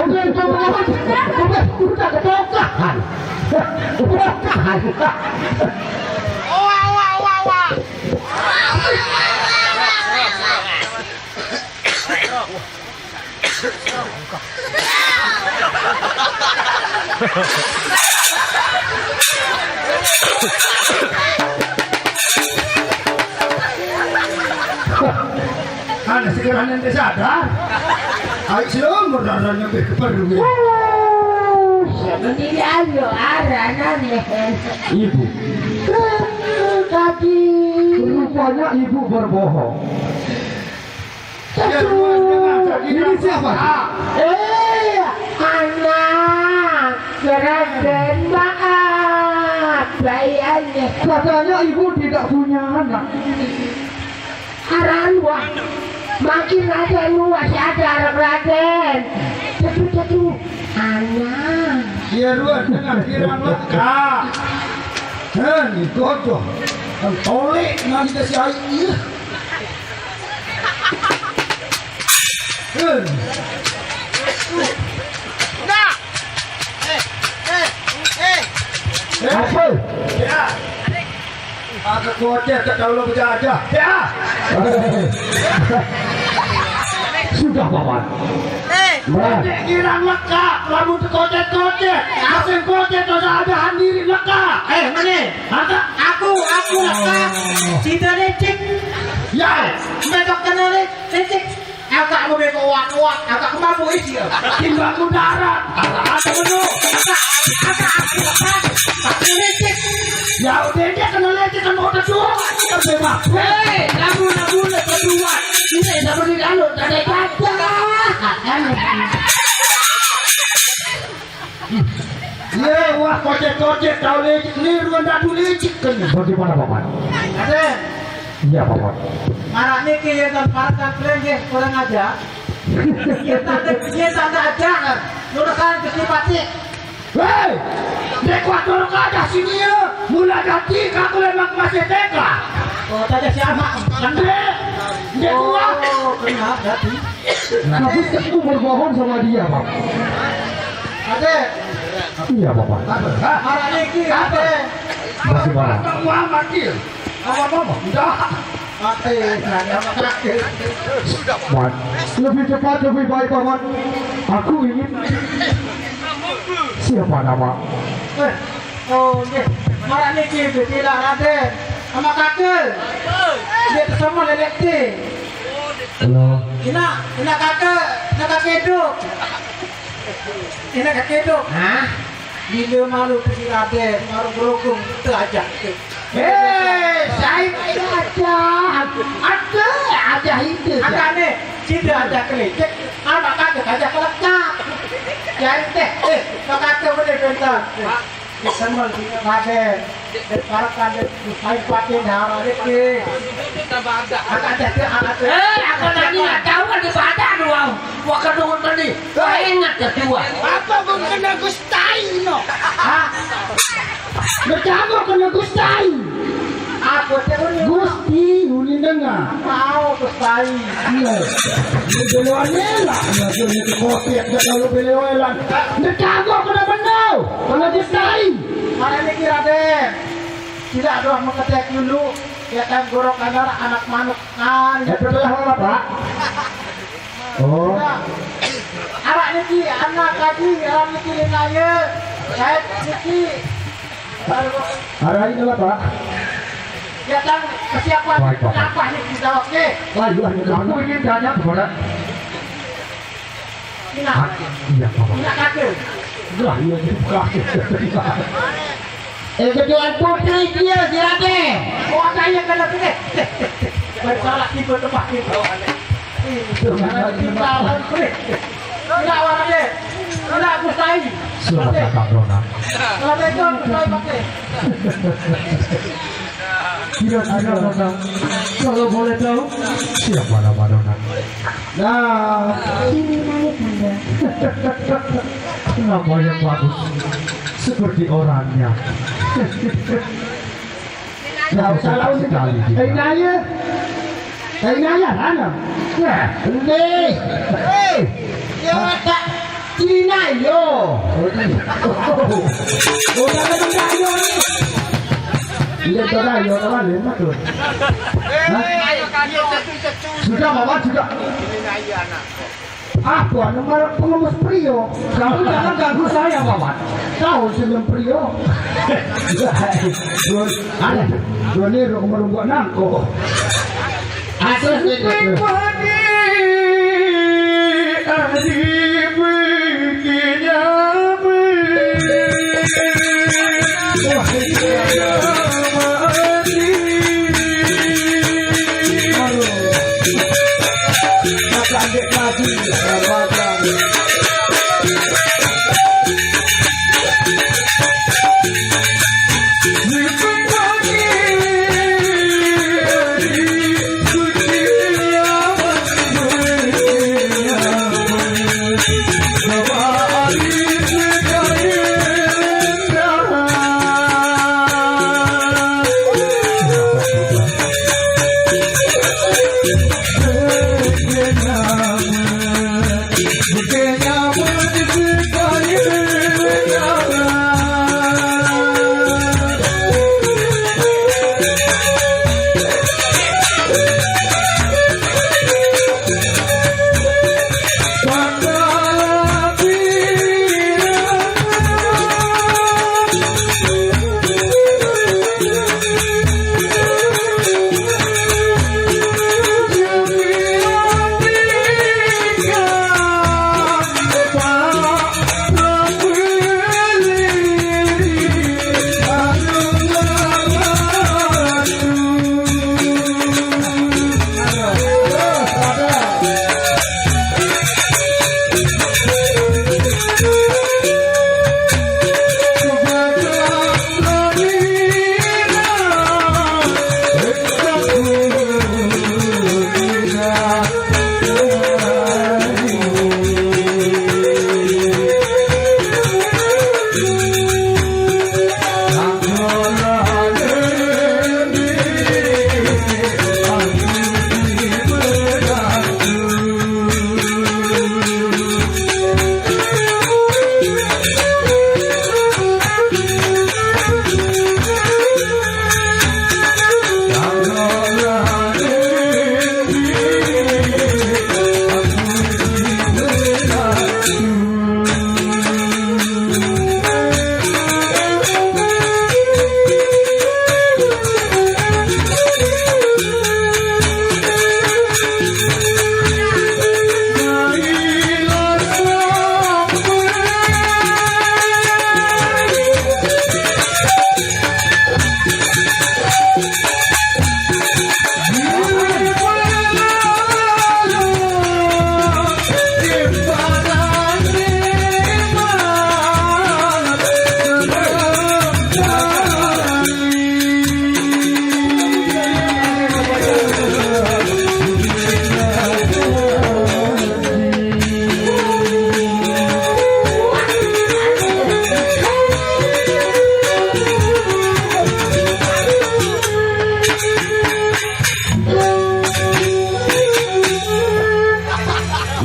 Udah, udah, udah, udah, udah kebokahan. Kebokahan. Oa, oa, oa, oa. Ana segera nanti sadar. Ayo, sila merdarah nyampe ke perlu ya. Mendingan yo arah nane. Ibu. Tadi. Rupanya ibu berbohong. Ini siapa? Eh, anak. Bayane. Katanya ibu tidak punya anak. Aran wah. Makin Raden wah sadar Raden. Cetu-cetu. Anak. Iya, Ruan, tengah kirang lengkap. Hen, godoh. Tolik nanti kasih air. Iya. Hen. Nah. Eh, eh, eh. Apa? Ya. Aku kocek ke kalau berjajah. Ya. Sudah, Paman. Eh, Wah. Ini kira lengkap, lamun kocek-kocek. Asing kocek, ada-ada handiri lengkap. Eh, mana? Maka aku, aku lengkap. Cinta licik. Ya. Betok kena licik. Agak mau beko wak-wak, agak kemampu isi. Timbang darat. Agak ada menu. Agak, agak, agak. Tapi licik. Ya udah, dia kena lecet kan mau tersuruh. Kan bebas. Hei, kamu nak bulat berdua. Ini sama di dalam, tak ada kata. Iya, wah, kocek-kocek, tahu licik. Ini ruang datu licik kan. Bagaimana, Paman? Ada. Iya, Paman. Marah nih, kalian dan para kalian, kurang aja. Iya, tanda, iya, tanda aja. Lu kan kecil pati. Hei! Dek watur kada sini ya. Mula ganti kaku lemak masih teka. Oh, tanya siapa? Dek. Dek gua. Oh, kenapa ganti? Tapi aku berbohong sama dia, Pak. Ade. Iya, Bapak. Apa? Hah? Marah niki, Apa? Ade. Masih marah. Kamu amat, Dil. Apa, apa? Enggak. Mati, nanya sama kaki. Mat, lebih cepat, lebih baik, Paman. Aku ingin Siapa nama? Eh, oh, nggih. Marah niki, bismillah, Raden. Sama kaki. Dia sama lelekti. Halo. Ina, ina kaki, ina kaki hidup. Ina kaki hidup. Hah? Bila malu tu si Raden, malu berogong, itu aja. Eh, saya ada, ada, ada itu. Ada nih, sida ada kelecek, anak ada aja kelekap. Jadi teh, eh, kok ada boleh bentar. Di semel di Raden, di para kade, di paling patin hara rezeki. Ada, ada, ada. Eh, aku tadi nggak tahu kan di badan, wow. Wah, kedungun tadi. Wah, ingat ya, tua. Apa belum kena Gusti no? Hah? Bercampur kena Gusti. Apa teh, Uni? Gusti, Uni dengar. Mau Gusti. Iya. Ini belewan elak. Nah, dia itu kopiak, dia kalau belewan elak. Bercampur kena benda. Kena Gusti. Mana niki, Raden? Tidak doa mengetek dulu. Ya kan, gorok anak manuk. Nah, ya, betul lah, Pak. Oh. Nah, anak niki, anak kaji, anak niki linaya. Saya niki. Arah ini lah, Pak. Ya, kan, kesiapan Baik, Pak. Apa nih kita, oke? Lah, iya, iya. Aku ingin tanya kepada Ina. Ah, iya, Pak. Ina kake. Lah, iya, itu kake. Eh, ketuaan putri dia, si Raden. Oh, ada yang kena sini. Bersalah tipe tempat itu. Itu, karena kita, Ina, warna deh. Ina, aku sayang. Selamat datang, Rona. Assalamualaikum, Kusai Bakti. Kira-kira, Rona, kalau boleh tahu, siapa nama Rona? Nah, ini naik, Bunda. Nama yang bagus, seperti orangnya. Nah, salah sekali dia. Eh, naya. Kainaya, mana? Nah, ini. Eh, ya, tak. Cina, yo. Oh, tak ada benda, yo. Iya, tak ada, yo, kawan, yo, betul. Hah? Sudah, Bapak, sudah. Ah, Tuhan, nomor pengemis prio. Kamu jangan ganggu saya, Paman. Tahu senyum prio? Terus, ada. Dua ni, rumah-rumah nangko. Atas ni,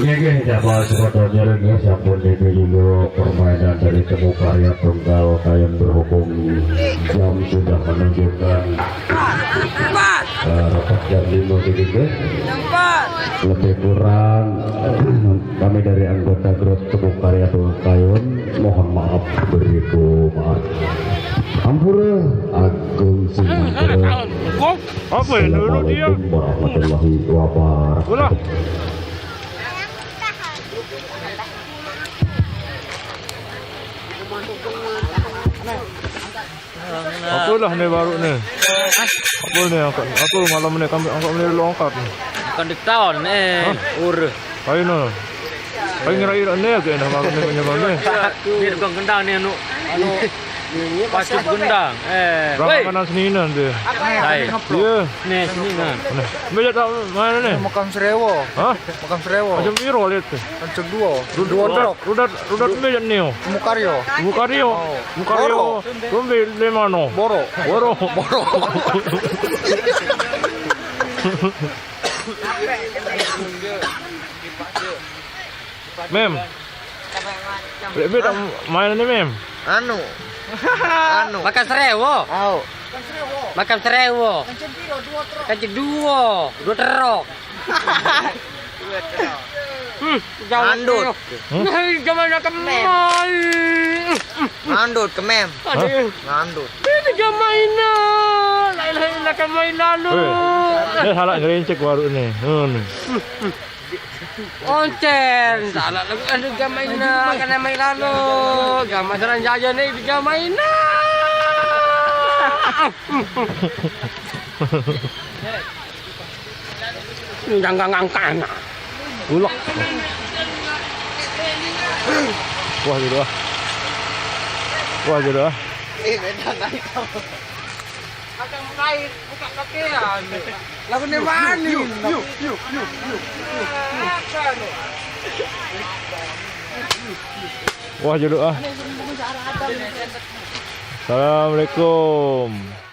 Nggih, nggih, jamaah sepadanya, nggih, sampun niki juga permainan dari Temu Karya Tunggal Kayon, berhubung jam sudah menunjukkan, eh, rapat jam lima niki, nggih. Lebih kurang kami dari anggota grup Temu Karya Tunggal Kayon mohon maaf, beriku maaf. Ampura, agung sinampura. Apa ya, Nurul, iya? Assalamualaikum warahmatullahi wabarakatuh. Ulah. Apa lah ni baru ni? Apa ni angkat? Apa malam ni kami angkat ni, lo angkat ni? Bukan diktaon ni. Hah? Ur. Ayo no. Ayo ngira-ngira ni aja dah baru ni punya bang ni. Ni tukang gendang ni anu. Anu. Pasti gendang. Eh, woi. Mana seninan dia? Hai. Iya. Ni seninan. Mana? Bejat tak mana ni? Makam Serewo. Hah? Makam Serewo. Macam biru lihat tu. Kancil dua. Dua truk. Rudat, rudat bejat ni. Mukaryo. Mukaryo. Oh. Mukaryo. Boro. Rumbi lima no. Boro. Boro. Boro. Mem. Rek, tak main ni, Mem? Anu. Anu. Makam Serewo. Au. Makam Serewo. Kancil dua. Dua truk. Hmm, jauh. Andut. Nah, zaman kemai. Andut ke, Mem. Aduh. Andut. Ini zaman. La ilaha illa kemai lalu. Weh, ni salah ngerincik baru ni. Hmm. Oncen, salah lagu anu gamaina, kana mai lalo. Gama Seranjaya ni gamaina. Jangan ngangkana. Ulak. Wah, gitu ah. Wah, gitu ah. Eh, beda naik. Akan mengait, buka pakaian. Lagu ni wani. Yuk, yuk, yuk, yuk, yuk. Akan. Wah, jodoh ah. Assalamualaikum.